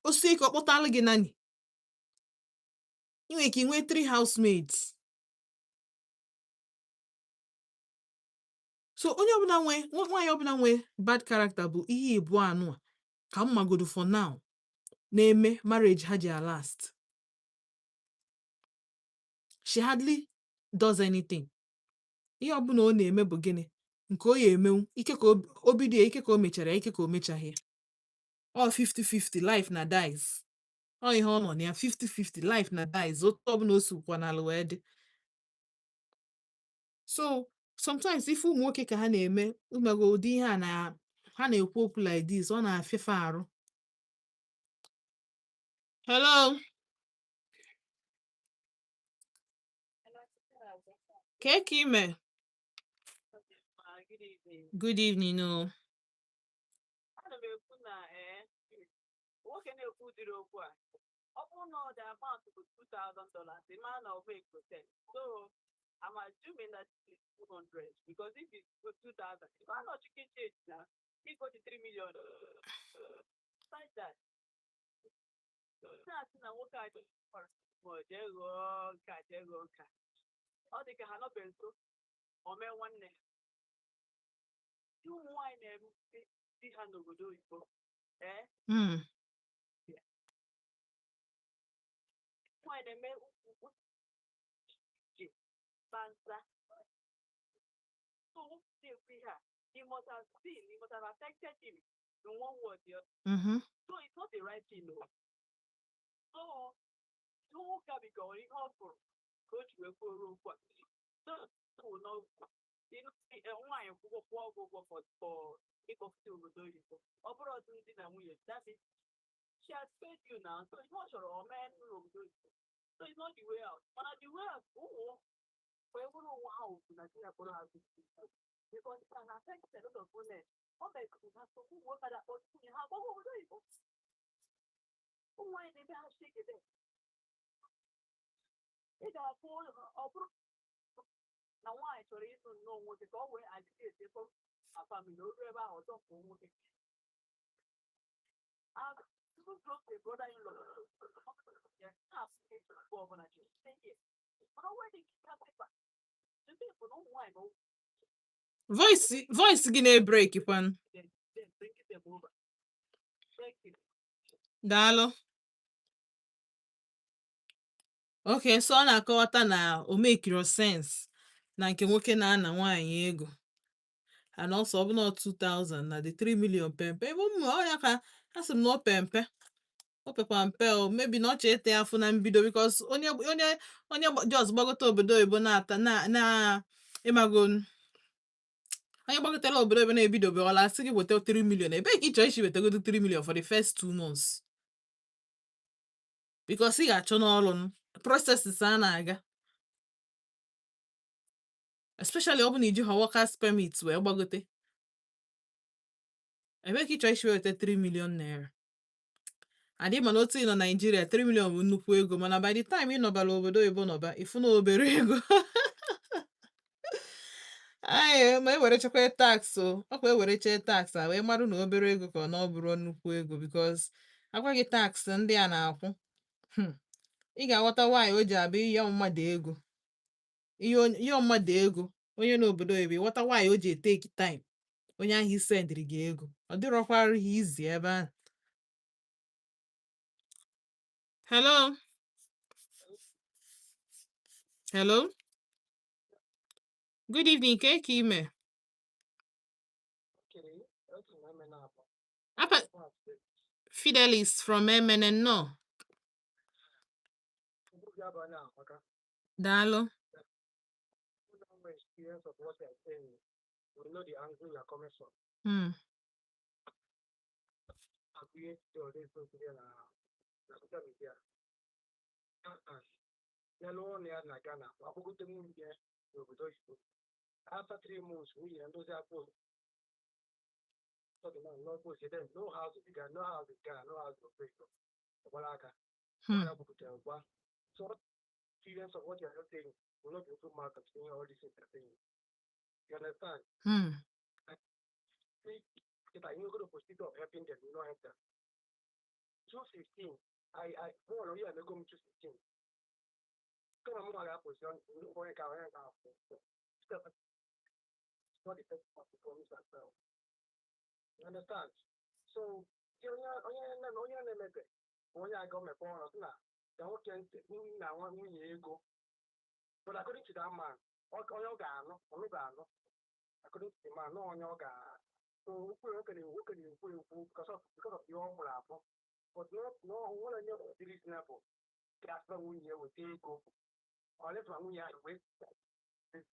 o sie ike ọ kpọtalụ gị nani. Ị nwere ike inwe three housemaids. So onye ọbụla nwe nwaanyị ọbụla nwe bad character bụ ihe ịbụọ anụ a ka m magodo for now na-eme marriage ha ji last. She hardly does anything. Ihe ọbụla ọ na-eme bụ gịnị nke o ya emenwu ike ka o bido ya, ike ka o mechara ya, ike ka o mechaghị ya. Ọ 50-50 life na dies. Ọ ihe ọ nọ na ya, 50-50 life na dies, otu ọbụla o sikwa n'ala wee dị. So sometimes ife ụmụ nwoke ka ha na-eme umego ụdị ihe a na ha na-ekwu okwu like this, ọ na-afịafe arụ. Hello. Kee ka ime? Good evening o. Ana m ekwu na nwoke na-ekwu ụdịrị okwu a, ọ bụrụ na ọ dị amount bụ $2,000, ị mara na ọ bụ percent. So I'm assuming that it's 200, because if it's 2,000, if I'm not chicken change now, he go to 3 million. Besides that, na-asị na nwoke a kwara ma ọ jee ghọọ nke a, jee ghọọ nke a. Ọ dị ka ha nọbe nso, o mee nwanne ha. Ndị ụmụ nwaanyị na-eme di ha n'obodo oyibo. Nwaanyị na-eme uche banza. So na-ekwu ihe a, he must have seen, he must have affected him in one way or the other. So it's not the right thing, no. So nwoke a bikọrọ ihe ọ fụrụ ka o ji wee kwuoro okwu a. So nwaanyị kwụọ kwụọ gị ụgwọ for ịkpọpụta obodo oyibo, ọ bụrụ ọdụ di na nwunye, that means she has paid you now. So ihe ọ chọrọ o mee n'obodo oyibo. So it's not the way out. Mana the way out, ụmụ wee bụrụ onwe ha ugwu na di ya kpọrọ ha, because it can affect a lot of women. Ọ metụrụ ha, so ụmụ nwoke na-akpọ nwunye ha gbawa obodo oyibo, ụmụ nwaanyị na-eme ha shegede. Ị ga-afụ, ọ bụrụ na nwaanyị chọrọ ịnụ nnọọ nwoke ka ọ wee agitate for her family, o ruo ebe ahụ, ọzọ pụọ nwoke. I've even close a brother-in-law ya na-asị mgbe ọbụla ji stay here, mana o nweghị nke paper. The thing bụ na ụmụ nwaanyị bụ Voice gị na-ebreak kwan. Then bring them over. Thank you. Daalụ. Okay, so ọ na-akọwata na o mekiro sense na nke nwoke na-ana nwaanyị ego, and also ọ bụ na 2000 na the 3 million pempe ebe ụmụ ọ ya ka a sị m na o pempe, o pekwa mpe. O maybe na ọ chọ ịta ya afụ na mbido, because onye just gbagote obodo oyibo na-ata na ịmago onye gbagotela obodo oyibo na-ebidobe ọla, asị gị weta 3 million, ebee ka ị chọrọ isi wetagodo 3 million for the first 2 months? Because ị ga-achọ n'ọrụ processes a na-aga, especially ọ bụ na iji ha workers permit wee gbagote, ebee ka ị chọrọ isi weta 3 million naira? Adị mana otu ị nọ Naijiria, 3 million bụ nnukwu ego, mana by the time ị nọbara obodo oyibo nọba, ịfụ na obere ego anyị ma ewerechakwa tax o, ọkwa ewerecha tax a wee marụ na obere ego ka ọ na ọ bụrụ nnukwu ego, because agwa gị tax ndị a na-akwụ, ị ga-aghọta nwaanyị o ji abịa ịyọ mmadụ ego, ihe ịyọ mmadụ ego onye n'obodo oyibo, ịghọta nwaanyị o ji eteki time onye ahụ isendịrị gị ego, ọ dịrọkwara ha izi ebe ahụ. Hello. Hello, good evening. Ke ka ime? Apa Fidelis from Emene, nnọọ. Daalụ. Experience of what you are saying, we know the angle you are coming from. Ihe dị ọdị sosiri na social media n'elu ụlọ ya na Ghana, ma kpọgote nwunye ya n'obodo oyibo. After 3 months, nwunye ya ndozi akpụ. So the man no post then, no house in Ghana, no house in Ghana, no house in Obodo ọgbara aka. Ya kwupụtara gwa. So experience of what you are saying will not be open mouth of saying all these things are saying. You understand? Hmm. See, if I go to proceed of helping them, you not help them. 215, I, more yeah, I'm going 215. Come on, more position, onye ka onye ka step, not the first part to promise as well. You understand? So, onye na-emepe onye aga mepe ọrụ sị na na nwoke nna nwa nwunye ego. But according to that man, onye ọ ga-anụ, ọnụ ga-anụ. According to the man, no onye ọ ga so okwu nwoke na-ekwu ekwu because of ihe ọ mụrụ afọ. But no nwere onye dị reasonable ga-asị nwunye ya weta ego. Unless ma nwunye ahụ wee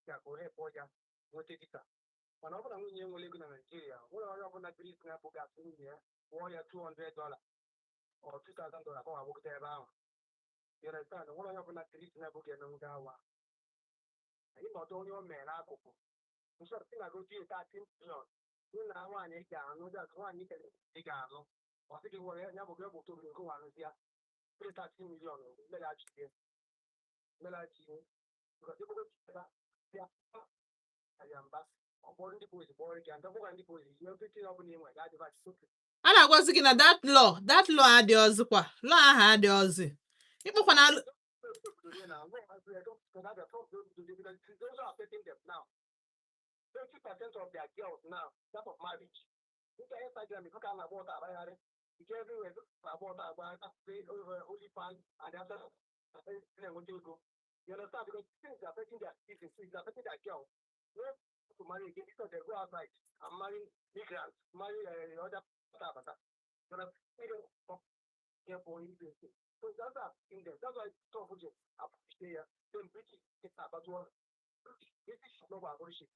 ka o help ya nweta visa. Mana ọ bụrụ na nwunye nwere ego na Naịjirịa, nwere onye ọbụla dị reasonable ga-asị nwunye ya kwụọ ya $200 or $2,000 ka ọ ga-agbakọta ebe ahụ. You understand? Nwere onye ọbụla dị reasonable ga-emenwu awa. Ịnọdụ onye o mere n'akụkụ. Nsọ sị na gosi ya 13 million. Nụ na nwaanyị ị ga-anụ, that's nwaanyị ị ga-anụ. Ọ sị gị were ya bụ gị bụ tobiri nke nwa anụzi ya. 13 million mmeghachie. Mmeghachie. Because ebe ya ya mba ọ kpọrọ ndị polisi kpọrọ gị and ọbụkwa ndị polisi ihe everything ọ bụla ị nwere ga-adịba. A na-agwazi gị na that law adị ọzịkwa, law ahụ adị ọzị ịkpọkwa na Those are affecting them now. 20% of their girls now, that of marriage. Nke Instagram, if you can about agbagharị, nke everywhere agba ọtọ agba OnlyFans and after na-enweta ego. You understand? Because things are affecting their business, it's affecting their girls. No to marry again because they go outside and marry migrants, marry other stuff. You understand? Careful. So that's affecting them. That's why some of them appreciate them British about what British no abolition.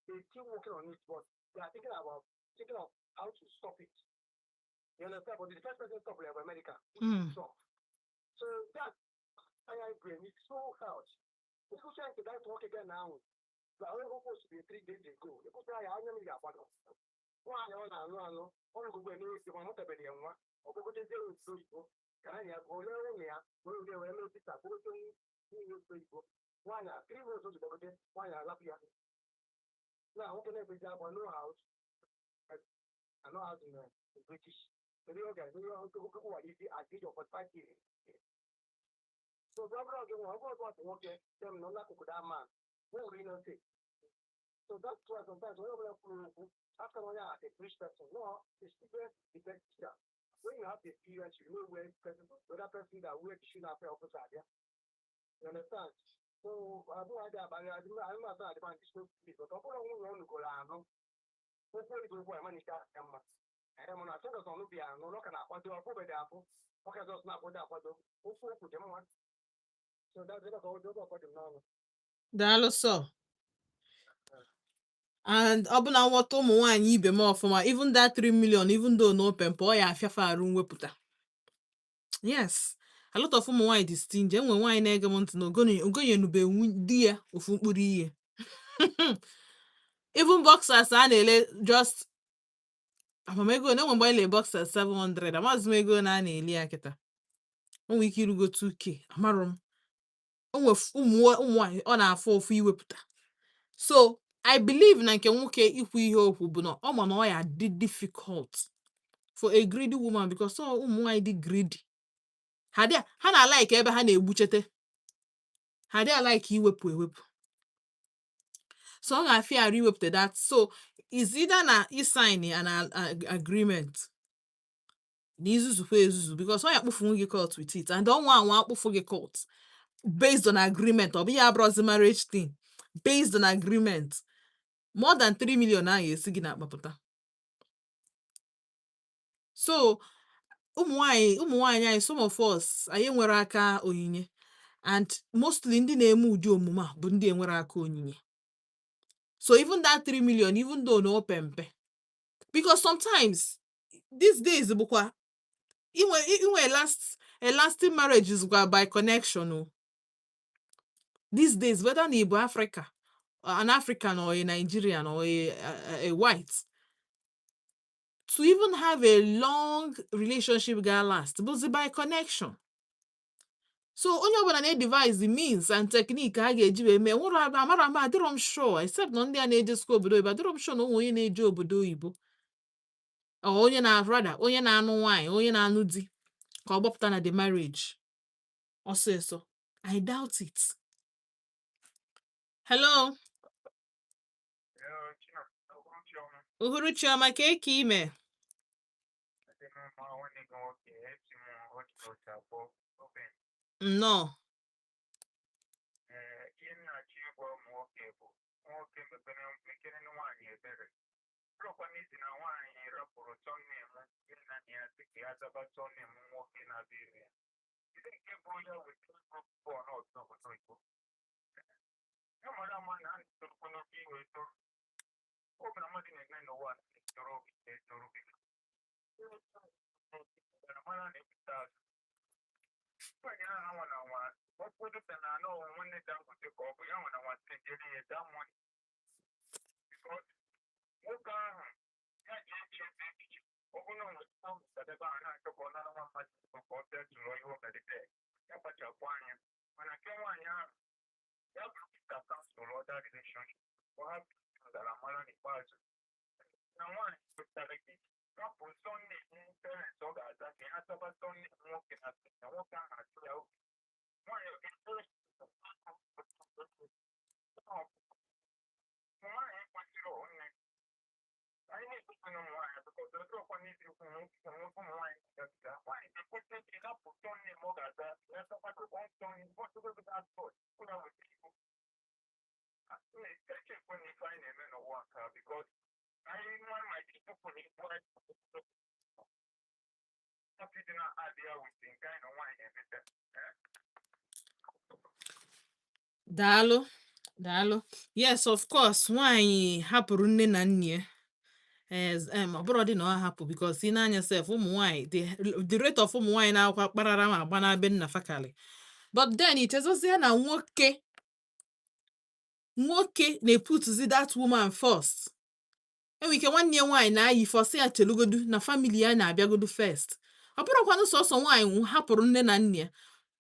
They're still working on it, but they are thinking of how to stop it. You understand? But the first person stop was America. So that AI brain is so harsh. Especially if that work again now. But I supposed to be 3 days ago. The question I am going to nwaanyị ọ na-alụ alụ ọrụ eme isi ma mụtabeghị ya nwa ọgbọgotezie otu oyibo ka ha ya ole nwunye ya were were were mee pita bụrụte nwunye otu oyibo nwaanyị a 3 months o ji gbagote nwaanyị alapụ ya na nwoke na-ebezi akwa, no house and no house in the British. Kedu ihe ọ ga-eme ihe ụwa isi at the age of 45 years? So ọ bụrụ gị nwa ọ bụrụ ọtụ nwoke dem nọ n'akụkụ that man, what will you not say? So that's why sometimes onye ọbụla kwuru okwu after onye a a rich person, no, the experience is the best teacher. When you have the experience, you know where person, the other person that where the shoe na officer there. You understand? So abụghị adị abalị adị asa adịba ndị so, but ọ bụrụ nwunye ọnụ goro anụ okwu ego okwu amanike aka mma ee mana achọghị ọnụ bịa anụ ọ ka na-akwado ọfụbedị afụ ọ ka jọs na-akwado akwado okwu okwu dị mma. So that's it. Ọ dị ọkọ dị m n'ọnụ. Daalụ sọ. And ọ bụ na nghọta ụmụ nwaanyị ibe m ọfụma, even that 3 million, even though no pempe ọ ya afịafa arụ mwepụta. Yes, a lot of ụmụ nwaanyị dị stingy. Enwe nwaanyị na-ege m ntị na ogonyenube di ya ofu mkpụrụ ihe, even boxers a na-ele just amamego na enwe mgbe anyị lee boxers 700, amaghịzi m ego na a na-eli ya kịta. O nwere ike irugo 2K, amarọ m. O nwe ụmụ nwaanyị ọ na-afụ ụfụ iwepụta. So I believe na nke nwoke ikwu ihe okwu bụ na ọ ma na ọ ya dị difficult for a greedy woman, because ọ ụmụ nwaanyị dị greedy, ha dị ha na-alike ebe ha na-egbuchete, ha dị alike iwepụ ewepụ. So ọ ga-afịa arụ iwepụta that. So is either na isign an agreement na izuzukwa ezuzu, because ọ ya akpụfunwu gị court with it, and ọnwa anwa akpụfụ gị court based on agreement, ọ bụghị abụrụzi marriage thing, based on agreement, more than 3 million ahụ esi gị na-akpapụta. So ụmụ nwanyị anyị, some of us, anyị nwere aka onyinye, and mostly ndị na-eme ụdị omume a bụ ndị enwere aka onyinye. So even that 3 million, even though na o pe mpe, because sometimes these days bụkwa Inwe a lasting marriage is by connection o these days, whether na ịbụ Africa, an African or a Nigerian or a white, to even have a long relationship ga last bụzi by connection. So onye ọbụla na-edevise the means and technique a ga-eji wee mee. Nwụrụ amara m, adịrọ m sure, except na ndị a na-eje school obodo oyibo. Adịrọ m sure na onwe onye na-eje obodo oyibo or onye na, rather, onye na-anụ nwaanyị, onye na-anụ di ka ọ gbapụta na the marriage ọsịsọ. I doubt it. Hello. Uhuruchi ọma. Ka eke ime? Nwanne gị nwoke, esi m otu abụọ obe. Nnọọ. Ee, ihe m na-achọ ịgwa ụmụ nwoke bụ, nwoke mekere nwaanyị ebere. Bụrụkwa n'isi na nwaanyị rapụrụ surname nne na nna ya sị ka ya zaba surname nwoke na-abịa ime ya. Ihe nke bụ ya weta ego bọọlụ ọzọ obodo oyibo. Ya mara ama na a na-etorukwu n'oge iwe toru. Ọ bụ na mmadụ na-eme n'ụwa na-etoro obi na-etoro gị. Mara na-ebute azụ. Nwaanyị ahụ anwa na nwa ọ kwụdụta na anọ nwanne Dangote ka ọ bụ ya nwe na nwa sendere ya that money. Because nwoke ahụ ya ji eche eze echiche, ọ bụrụ na o nwere ọ ebe ahụ na-achọ ka ọ nara nwa mmadụ ego ka ọ bịa jụrụ ihe o mere, ya kpachapụ anya. Mana nke nwaanyị ahụ, ya bụrụ ka cancel other relationship, ọ hapụ ngaramara n'ikpeazụ na nwaanyị kwetara gị rapụ surname parents ọ ga-aza ka ya zaba surname nwoke na nwoke ahụ achụ ya oge nwaanyị nwaanyị kwesịrị onye anyị na-ekwesịrị ụmụ nwaanyị, because ọdịrọkwa n'isi okwu nwoke ụmụ nwaanyị ga-agabiga. Nwaanyị ga-ekwesị ike hapụ surname ọ ga-aza ya zaba the one surname whatever that choice ụlọ weta ego. Echekwa na ife anyị na-eme n'ụwa nke a, because anyị nwa ma ike na ibu anyị hapụ ịdị na-adị ya wete nke anyị na nwaanyị na-emete. Daalụ, daalụ. Yes, of course, nwaanyị hapụrụ nne na nna ya. Ọ bụrụ dị na ọ hapụ, because ị na-anya sef, ụmụ nwaanyị, the rate of ụmụ nwaanyị na-akwa kparara ma agba na be nna fakali. But then ichezozie na nwoke na-eputuzi that woman first. Enwere ike nwanne ya nwaanyị na-ayị ife, ọsị ya chelugodu na family ya na-abịagodu first. Ọ bụrụkwanụ sọsọ nwaanyị hapụrụ nne na nna ya.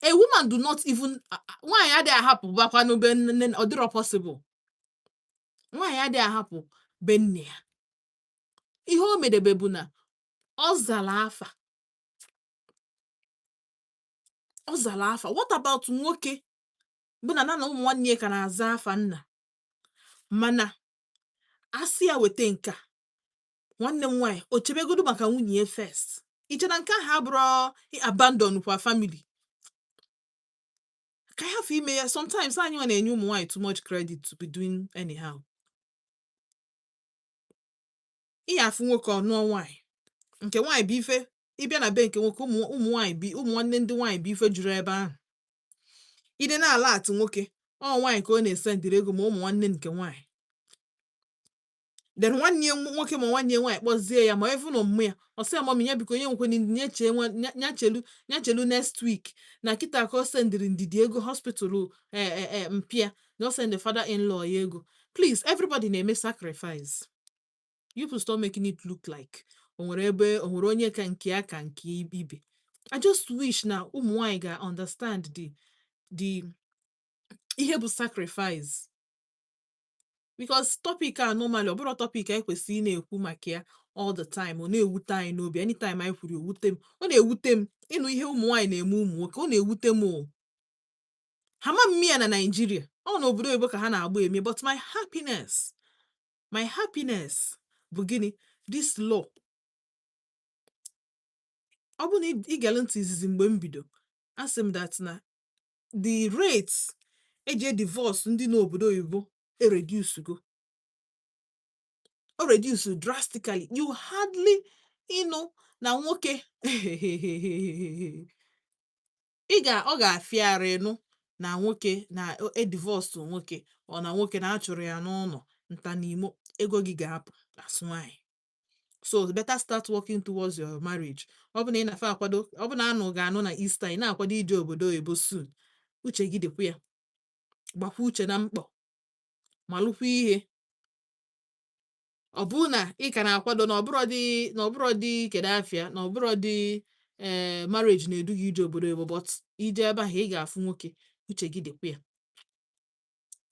A woman do not even, nwaanyị adịghị ahapụ bakwanụ be nne. Ọ dịrọ possible. Nwaanyị adịghị ahapụ be nne ya. Ihe o medebe bụ na ọ zara afa, ọ zara afa. What about nwoke bụ na ụmụ nwanne ya ka na-aza afa nna, mana asị ya weta nke a, nwanne m nwaanyị o chebegodu maka nwunye ya first? Iche na nke ahụ abụrụ abandon kwa family ka anyị hafụ ime ya? Sometimes anyị nwa na-enye ụmụ nwaanyị too much credit to be doing anyhow. Ị afụ nwoke, ọ nụọ nwaanyị, nke nwaanyị bụ ife ịbịa na be nke nwoke, ụmụ nwaanyị bi, ụmụ nwanne ndị nwaanyị bụ ife juru ebe ahụ. Ide na-ala atụ nwoke, ọ nwaanyị ka ọ na-esendịrị ego, ma ụmụ nwanne nke nwaanyị. Then nwanne ya nwoke ma nwanne ya nwaanyị kpọzie ya, ma even ọmụmụ ya, ọ sị ya, "Mummy, ya biko nye nwekwe nye chee ya chelu, ya chelu next week na kịta ka ọ sendịrị Ndidi ego hospital mpịa na ọ send father in law ya ego." Please, everybody na-eme sacrifice. You people stop making it look like o nwere ebe o nwere onye ka nke ya ka nke ibe. I just wish na ụmụ nwaanyị ga understand the ihe bụ sacrifice, because topic a normally ọ bụrụ topic anyị kwesịrị ị na-ekwu maka ya all the time. Ọ na-ewute anyị n'obi. Anytime anyị kwuru, ewute m, ọ na-ewute m ịnụ ihe ụmụ nwaanyị na-eme ụmụ nwoke. Ọ na-ewute m o. Ha ma mmi ya na Naịjirịa, ọ n'obodo oyibo ka ha na-agba eme. But my happiness bụ gịnị? This law, ọ bụ na ị gere ntị izizi mgbe m bido, asị m that na the rate eji divorce ndị n'obodo oyibo e-reduce go, o reduce drastically. You hardly ịnụ na nwoke ị ga ọ ga-afịa arụ ịnụ na nwoke na e-divorce nwoke, ọ na nwoke na achụrụ ya n'ụlọ nta n'imo. Ego gị ga-apụ as nwaanyị. So better start working towards your marriage. Ọ bụ na ị na-afa akwado, ọ bụ na anụ ga-anụ na Easter, ị na-akwado ije obodo oyibo soon, uche gị dịkwa ya. Gbakwa uche na mkpọ, malụkwa ihe. Ọ bụrụ na ị ka na-akwado na ọbụrọ dị, na ọbụrọ dị, kedu afịa na ọbụrọ dị, ee, marriage na-edu gị ije obodo oyibo, but ije ebe ahụ ị ga-afụ nwoke, uche gị dịkwa ya.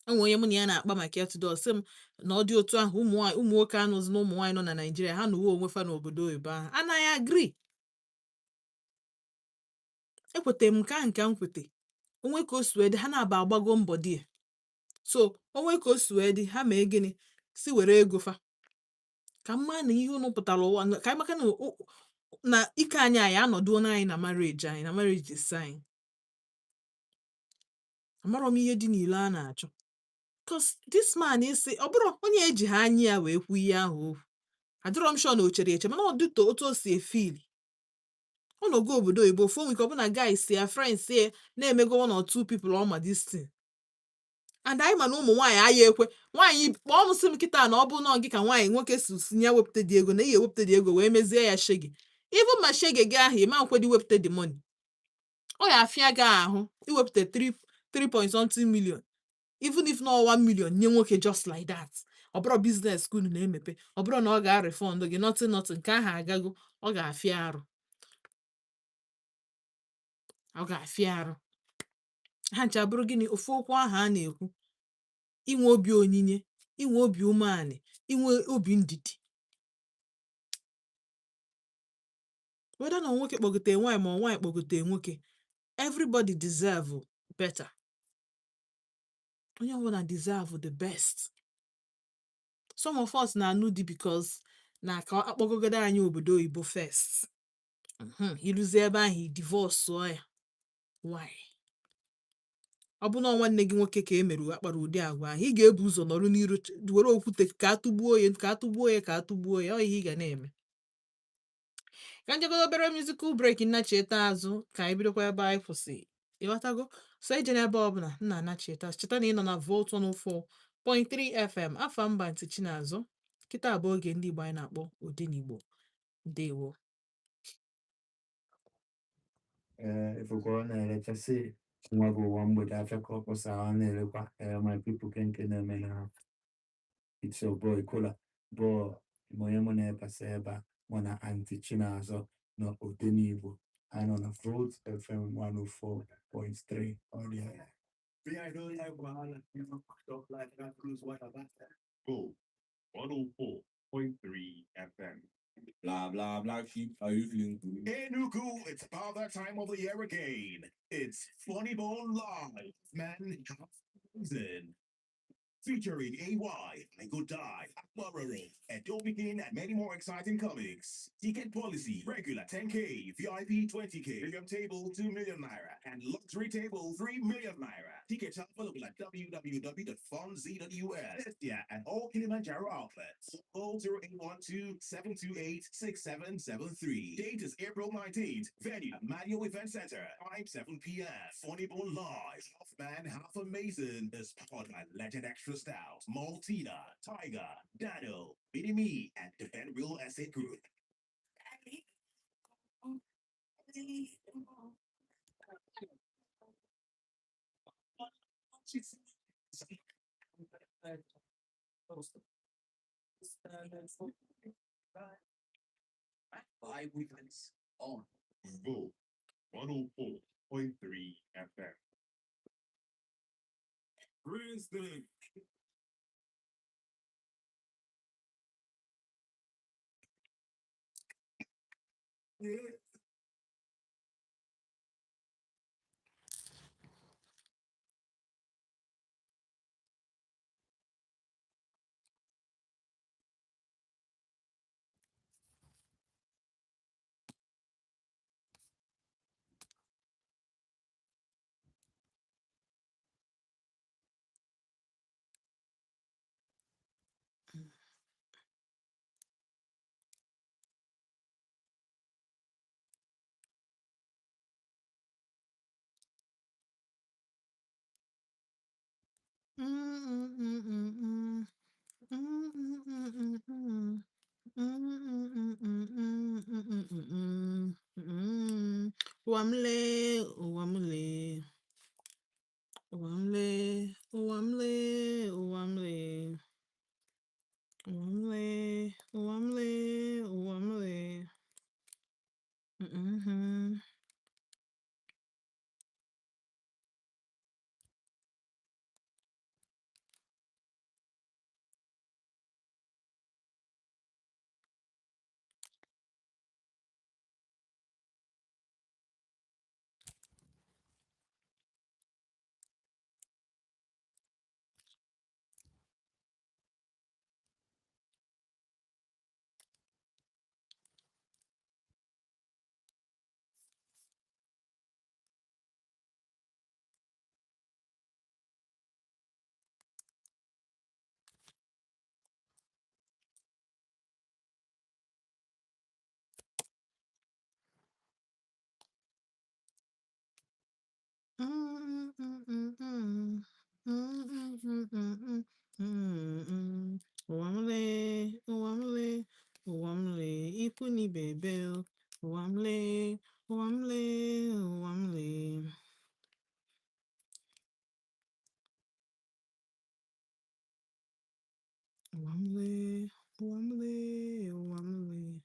Enwe onye mụ na ya na-akpa maka ya today, ọ sị m na ọ dị otu ahụ, ụmụ nwaanyị, ụmụ nwoke anụzi na ụmụ nwaanyị nọ na Naịjirịa, ha nụwe onwe fa n'obodo oyibo ahụ. Anaghị agree. Ekwete m nke ahụ, nke m kwete onwe ka o si wee dị, ha na-aba agbago mbọ dị ya. So onwe ka o si wee dị, ha mee gịnị, si were ego fa ka mma na ihe unu pụtara ụwa ka anyị, maka na na ike anyị anyị anọdụ anyị na marriage anyị na marriages anyị. Amarọ m ihe dị n'ile a na-achọ, cause this man isi ọ bụrụ onye eji ha anya ya wee kwuo ihe ahụ okwu, adịrọ m sure na o chere eche, mana ọ dịtọ otu o si efeel. Ọ nọgo obodo oyibo fo nwike, ọbụna guys ya, friends ya na-emego one or two people ọ ma this thing. And anyị ma na ụmụ nwaanyị aya ekwe. Nwaanyị kpọọ m sị m kịta na ọ bụ nọọ gị ka nwaanyị nwoke si si ya wepụta dị ego, na ihe ewepụta dị ego wee mezie ya shege. Even ma shege gị ahụ, ịma nkwedị wepụta the money, ọ ya afịa gị ahụ iwepụta 3 3 point something million, even if not 1 million, nye nwoke just like that. Ọ bụrụ business ka unu na-emepe, ọ bụrụ na ọ ga-refund gị, nothing nothing, nke ahụ agago. Ọ ga-afịa arụ, ọ ga-afịa arụ. Ha ncha bụrụ gịnị? Ofu okwu ahụ a na-ekwu: inwe obi onyinye, inwe obi umeanị, inwe obi ndidi. Whether na nwoke kpọgote nwaanyị ma ọ nwaanyị kpọgote nwoke, everybody deserve better. Onye ọbụla deserve the best. Some of us na-anụ di because na ka akpọgogodo anyị obodo oyibo first. Iruzie ebe ahụ, i divorce ya. Why? Ọ bụ na ọ nwanne gị nwoke ka e mere akpara ụdị agwa ahụ, ị ga-ebu ụzọ nọrọ n'iru were okwute ka a tụgbuo ya, ka a tụgbuo ya, ka a tụgbuo ya. Ọ ihe ị ga na-eme. Ka njegodo obere musical break, nnachieta azụ ka anyị bidokwa ebe anyị kwụsị. Ịghọtago? So ije n'ebe ọbụla nna anachieta, cheta na ị nọ na Volt 104.3 FM. Afa mba ntị Chinazụ. Kịta bụ oge ndị Igbo anyị na-akpọ Odenigbo. Ndewo. Ee, ifụkwa ọ na-erechasị nwa bụ ụwa mgbede afịa ka ọ kpọsara, ọ na-erekwa. Ee, my people, ke nke na-eme na it's your boy Kola bụ onye mụ na-ebasa ebe a, mụ na Aunty Chinazọ na Odenigbo. Anyị nọ na Volt FM 104.3. Ọ dị ya. Me, I don't like wahala. You know, talk like that, close what about that. Volt 104.3 FM. Blah blah black sheep. Are you feeling good? Enugu, it's about that time of the year again. It's Funny Bone Live, Man Half Season. Featuring AY, I Go Die, Akbaroro, Edo Begin, and many more exciting comics. Ticket policy, regular 10K, VIP 20K, premium table 2 million naira, and luxury table 3 million naira. Tickets are available at www.funz.us, Estia, and all Kilimanjaro outlets. Call 0812 728 6773. Date is April 19th. Venue, Mario Event Center, time 7 p.m. Funny Bone Live, Half Man, Half Amazing is powered by Legend Extra Stout, Maltina, Tiger, Dano, Mini Me, and Defend Real Estate Group. Five weekends on. Volt 104.3 FM. President. Mm, mm, mm, mm, mm. Mm, mm, mm, mm, mm. Mm, mm, mm, Ụwa m lee, ụwa m lee, ụwa m lee, ụwa m lee, ụwa m lee, ụwa m lee, ụwa m lee, ụwa m lee. Mhm. Mm. Ụwa m lee, ụwa m lee, ụwa m lee, ikwu na ibe ebe o. Ụwa m lee, ụwa m lee, ụwa m lee. Ụwa m lee, ụwa m lee, ụwa m lee.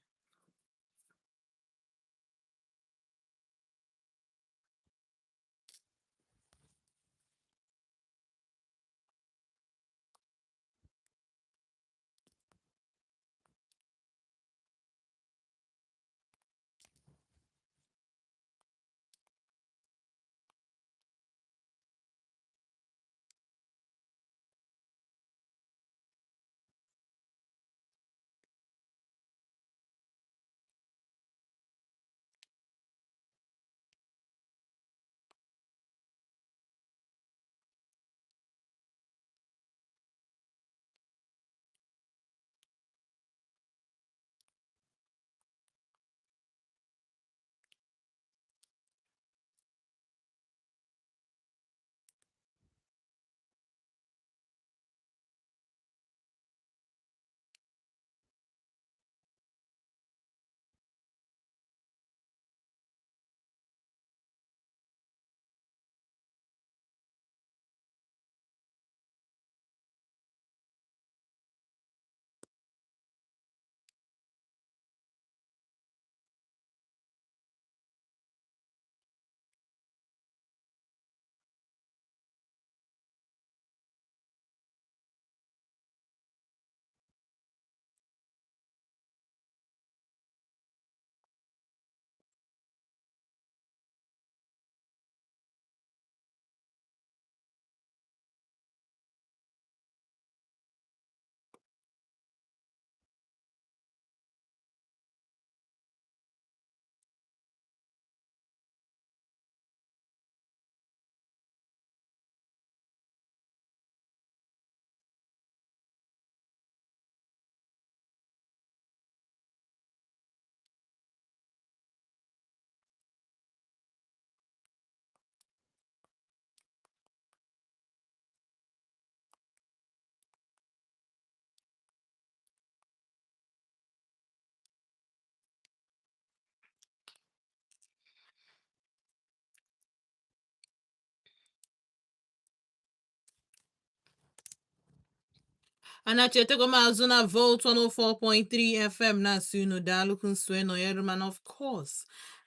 Anachetego m azụ na Volt 104.3 FM na-asị unu daalụ nsue nọnyere m, and of course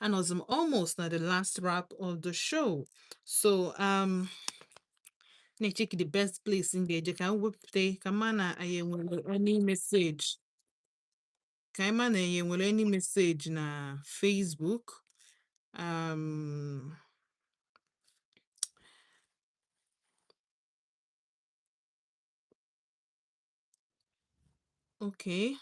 anọzi m almost na the last wrap of the show, so na-echeki the best place m ga-eje ka m wepụta ka ma na anyị enwere any message, ka anyị ma na anyị enwere any message na Facebook. Okay,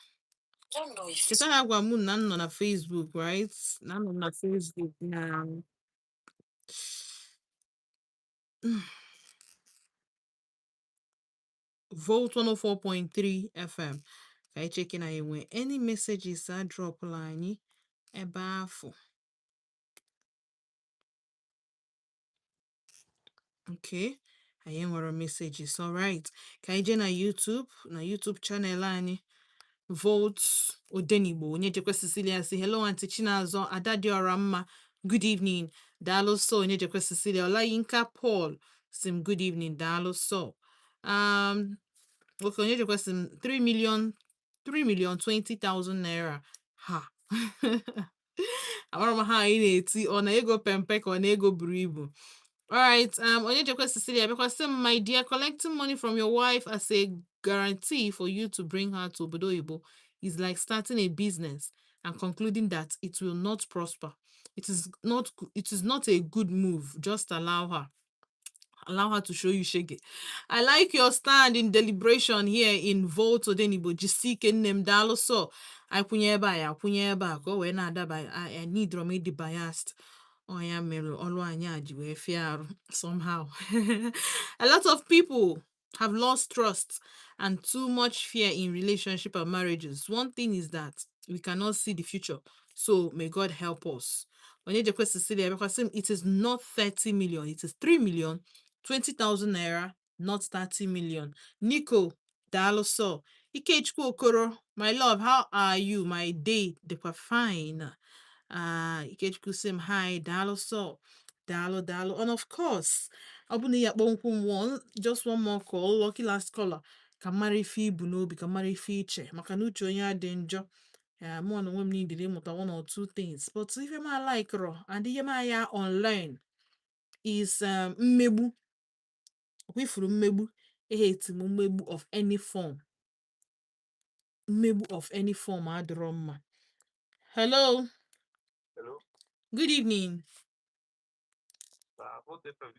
cheta na agwa m na m nọ na Facebook, right? Na anọ m na Facebook na Volt 104.3 FM, ka anyị cheki na anyị nwee any messages a dropụla anyị ebe afọ. Okay, anyị nwere messages. Alright, ka anyị jee na YouTube, na YouTube channel anyị, Volt Odenigbo. Onye jekwa Cecilia si, "Hello Aunty Chinazọ, Ada dị ọra mma." Good evening. Daalụ so. Onyejekwe Cecilia Olayinka Paul sị m good evening. Daalụ so. Okay, Onyejekwe sị m 3 million, 3 million 20,000 naira. Ha. Amara m ha anyị na-eti, ọ na ego pempe ka ọ na ego buru ibu. Alright, Onyejekwe Cecilia, because sị m, my dear, collecting money from your wife as a guarantee for you to bring her to obodo oyibo is like starting a business and concluding that it will not prosper. It is not a good move. Just allow her. Allow her to show you shege. I like your stand in deliberation here in Volt Odenigbo. Jisike nne m, daalụ so. Anyị kwụnye ebe a, ya kwụnye ebe a ka o wee na-adaba. I need m ịdị biased. Ọ ya mere ọrụ anyị a ji wee fịa arụ somehow. A lot of people have lost trust and too much fear in relationship and marriages. One thing is that we cannot see the future. So may God help us. Onyejekwe Cecilia, because it is not 30 million, it is 3 million 20,000 naira, not 30 million. Nico, daalụ so. Ikechukwu Okoro, my love, how are you? My day, dịkwa fine. Ikechukwu sị m hi, daalụ so. Daalụ, daalụ. And of course, ọ bụ na ya kpọmkwụ m one, just one more call, lucky last caller, ka mara ife ibu n'obi, ka mara ife iche, maka na uche onye adị njọ. Ya mụ na onwe m niile ịmụta one or two things, but ife m like and ihe m aya online is mmegbu. Ọkwa ifuru mmegbu, eheti m mmegbu of any form. Mmegbu of any form adịrọ mma. Hello. Hello. Good evening. Na Volt FM.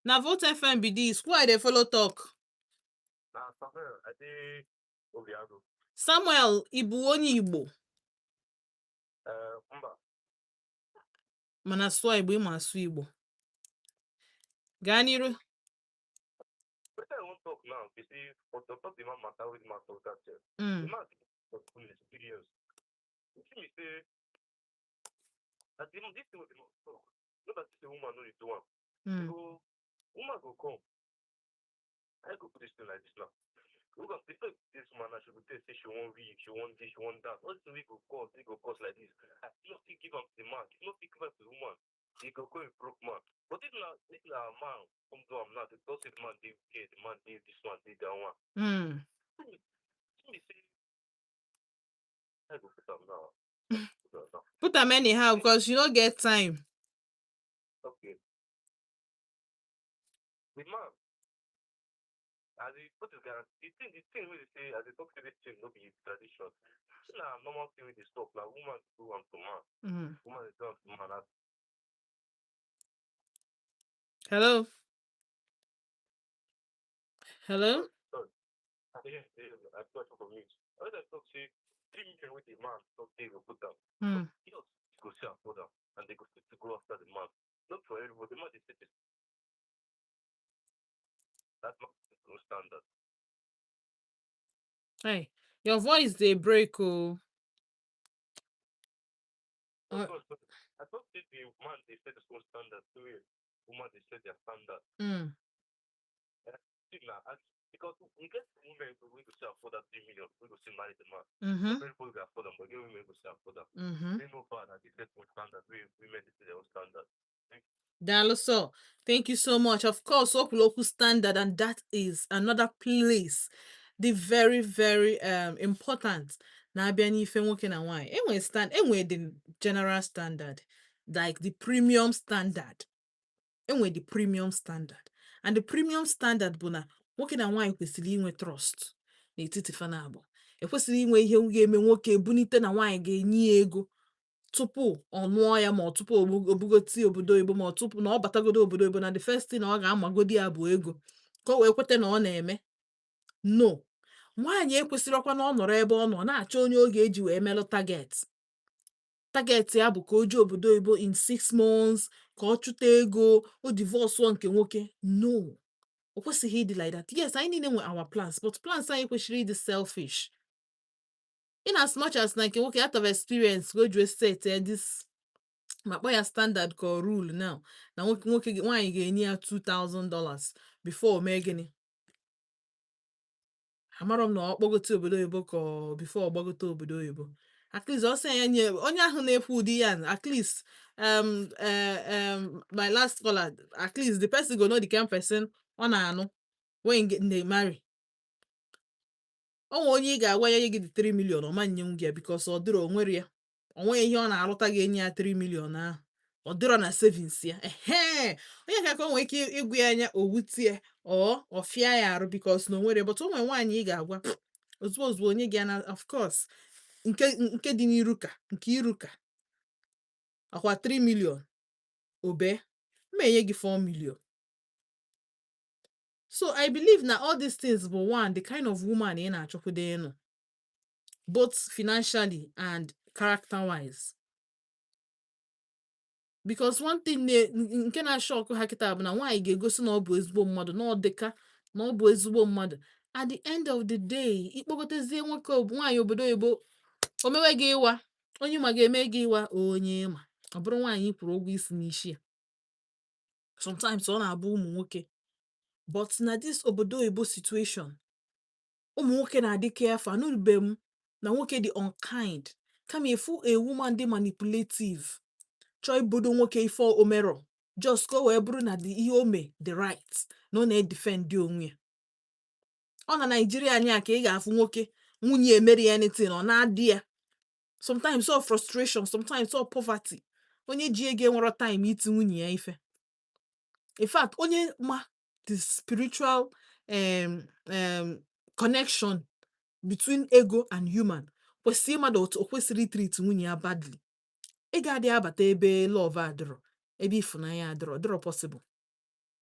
Na Volt FM be this. Who I dey follow talk? Na Samuel, I dey Obiago. Samuel, ị bụ onye Igbo? Mba. Mana sụọ Igbo, ịma asụ Igbo. Gaa n'iru. Wetin I wan talk now be say for the top the man matter wey the man talk that sef. The man for full experience. You see me say na the this thing wey the man talk, no be say woman no dey do am. Go woman go come. I go put this thing like this now. Look at the first this woman now, she go tell say she wan weave, she wan this, she wan that. All this thing wey go cost, wey go cost like this. You no fit give am to the man, you no fit give am to the woman. He go go a broke man. But if na man come do am now, they talk say the man dey okay, the man dey this one, dey that one. See me say I go put am now. Put am now. Put am anyhow because you no get time. Okay. The man, as he put his guarantee, the thing wey dey say, as they talk say this thing no be tradition. See na normal thing wey dey stop, na woman do am to man. Woman dey do am to man. Na Hello. Hello. Sorry. I dey hear, I talk for mute. I just talk say 3 million wey the man talk say he go put am. Girls go still afford am and they go still to go after the man. Not for everybody. The man dey set his that man set his own standard. Hey, your voice dey break oh. Sorry, sorry. I thought say the man dey set his own standard the way woman dey set their standard. See now, because you get women wey go still afford that 3 million, wey go still marry the man. Not everybody go afford am, but get women wey go still afford am. They no bad that they set own standard, wey women dey set their own standard. Daalụ so. Thank you so much. Of course, Okuloku standard, and that is another place the very, very important. Na-abịa n'ife nwoke na nwaanyị. Enwe stand, enwe the general standard, like the premium standard. Enwe the premium standard. And the premium standard bụ na nwoke na nwaanyị kwesịrị inwe trust n'etiti fa na abụọ. Ekwesịrị inwe ihe ga-eme nwoke ebunite na nwaanyị ga-enye ya ego tupu ọ nụọ ya, ma ọ tupu o bugote obodo oyibo, ma ọ tupu na ọ batagodo obodo oyibo, na the first thing na ọ ga-amagodi ya bụ ego ka o wee kweta na ọ na-eme. No, nwaanyị ekwesịrịkwa na ọ nọrọ ebe ọ nọ na-achọ onye ọ ga-eji wee melụ target. Target ya bụ ka o jee obodo oyibo in 6 months, ka ọ chụta ego, o divorce nke nwoke. No, o kwesịghị ịdị like that. Yes, anyị niile nwe our plans, but plans anyị kwesịrị ịdị selfish in as much as na nke nwoke out of experience ka o ji wee set this, ma kpọ ya standard ka ọ rule now, na nwoke nwaanyị ga-enye ya $2000 before o mee gịnị. Amarọ m na ọ kpọgote obodo oyibo ka ọ before ọ gbagote obodo oyibo. At least ọ sị ya nye onye ahụ na-ekwu ụdị ya, at least my last caller, at least the person go know the kind person ọ na-anụ when they marry. O nwe onye ị ga-agwa ya nye gị dị 3 million, ọ ma nyenwu gị ya because ọ dịrọ, o nwere ya, o nweghị ihe ọ na-arụta ga-enye ya 3 million ahụ, ọ dịrọ na savings ya. Ehe, onye ka o nwere ike ịgwa ya anya o wutie ọ ọ fịa ya arụ because na o nwere. But o nwere nwaanyị ị ga-agwa, ozugbo ozugbo onye gị ya na, of course, nke dị n'iru ka nke iru ka akwa 3 million obe mma enye gị 4 million. So I believe na all these things bụ one, the kind of woman ị na-achọkwudo ịnụ, both financially and character wise, because one thing nke na-ashock ọkụ ha kịta bụ na nwaanyị ga-egosi na ọ bụ ezigbo mmadụ, na ọ dịka na ọ bụ ezigbo mmadụ. At the end of the day, ịkpọgotezie nwoke nwaanyị obodo oyibo, o mewe gị ịwa onye ma ga-eme gị ịwa onye ma ọ bụrụ nwaanyị ị kwụrụ ụgwọ isi n'isi ya. Sometimes ọ na-abụ ụmụ nwoke, but na this obodo oyibo situation, ụmụ nwoke na-adị careful. Anụrụbe m na nwoke dị unkind, kama efu a woman dị manipulative, chọọ ibodo nwoke ife omero, just ka o wee bụrụ na the ihe o me the right, na ọ na-edefend onwe ya. Ọ na Naijiria anyị a ka ị ga-afụ nwoke nwunye emeri ya anything, ọ na-adị ya sometimes all frustration, sometimes all poverty. Onye ji ego enwero time iti nwunye ya ife. In fact, onye ma the spiritual connection between ego and human kwesịrị ịmada otu o kwesịrị itreat nwunye ya badly. Ego adịghị abata ebe love adịrọ, ebe ịfụnanya adịrọ, dịrọ possible.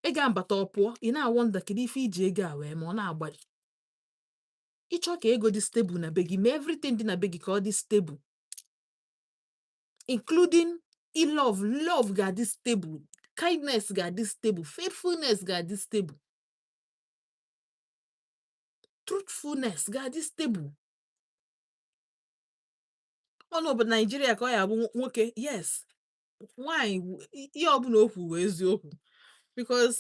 Ego abata, ọ pụọ. Ị na-awonder kedu ife iji ego a wee ma ọ na-agbalị ịchọ ka ego dị stable na be gị. Mee everything dị na be gị ka ọ dị stable, including love. Love ga-adị stable, kindness ga-adị stable, faithfulness ga-adị stable, truthfulness ga-adị stable. Ọ n'obodo Naijiria ka ọ ya bụ nwoke, yes, nwaanyị ihe ọbụla o kwu bụ eziokwu, because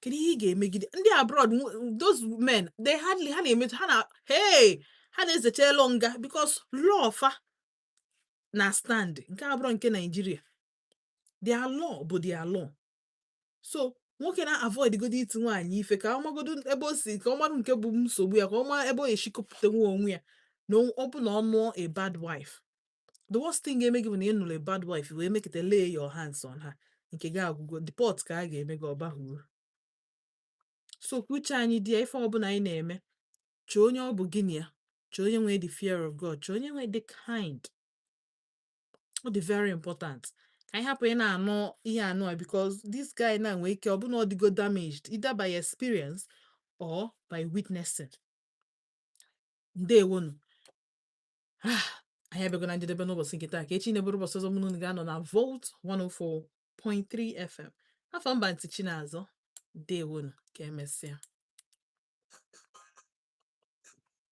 kedu ihe ị ga-emegide ndị abroad? Those men, they hardly, ha na-emetụ ha na, hey, ha na-ezecha elu nga because law fa na stand nke abụrụ nke Naijiria. Their law bụ their law. So nwoke na-avoid godo iti nwaanyị ife ka ọ magodo ebe o si, ka ọ marụ nke bụ nsogbu ya, ka ọ mara ebe ọ esi kopụta nwa onwe ya na ọ bụ na ọ nụọ a bad wife. The worst thing ga-eme gị bụ na ị nụrụ a bad wife wee mekịta lay your hands on her, nke gị agwụgo. Deport ka a ga-eme gị, ọba uru. So ka uche anyị dị ya, ife ọbụla anyị na-eme, chọọ onye ọ bụ gịnị ya, chọọ onye nwee the fear of God, chọọ onye nwee the kind. Ọ dị very important ka anyị hapụ ị na-anụ ihe anụ a, because this guy na nwee ike ọ bụ na ọ dịgo damaged either by experience or by witnessing. Ndewonu. Ah, anyị abịago na njedebe n'ụbọchị nke taa. Ka echi na-eburu ụbọchị ọzọ mụ na unu ga-anọ na Volt 104.3 FM. Afọ mba ntị Chinazọ. Ndewonu, ka emesịa.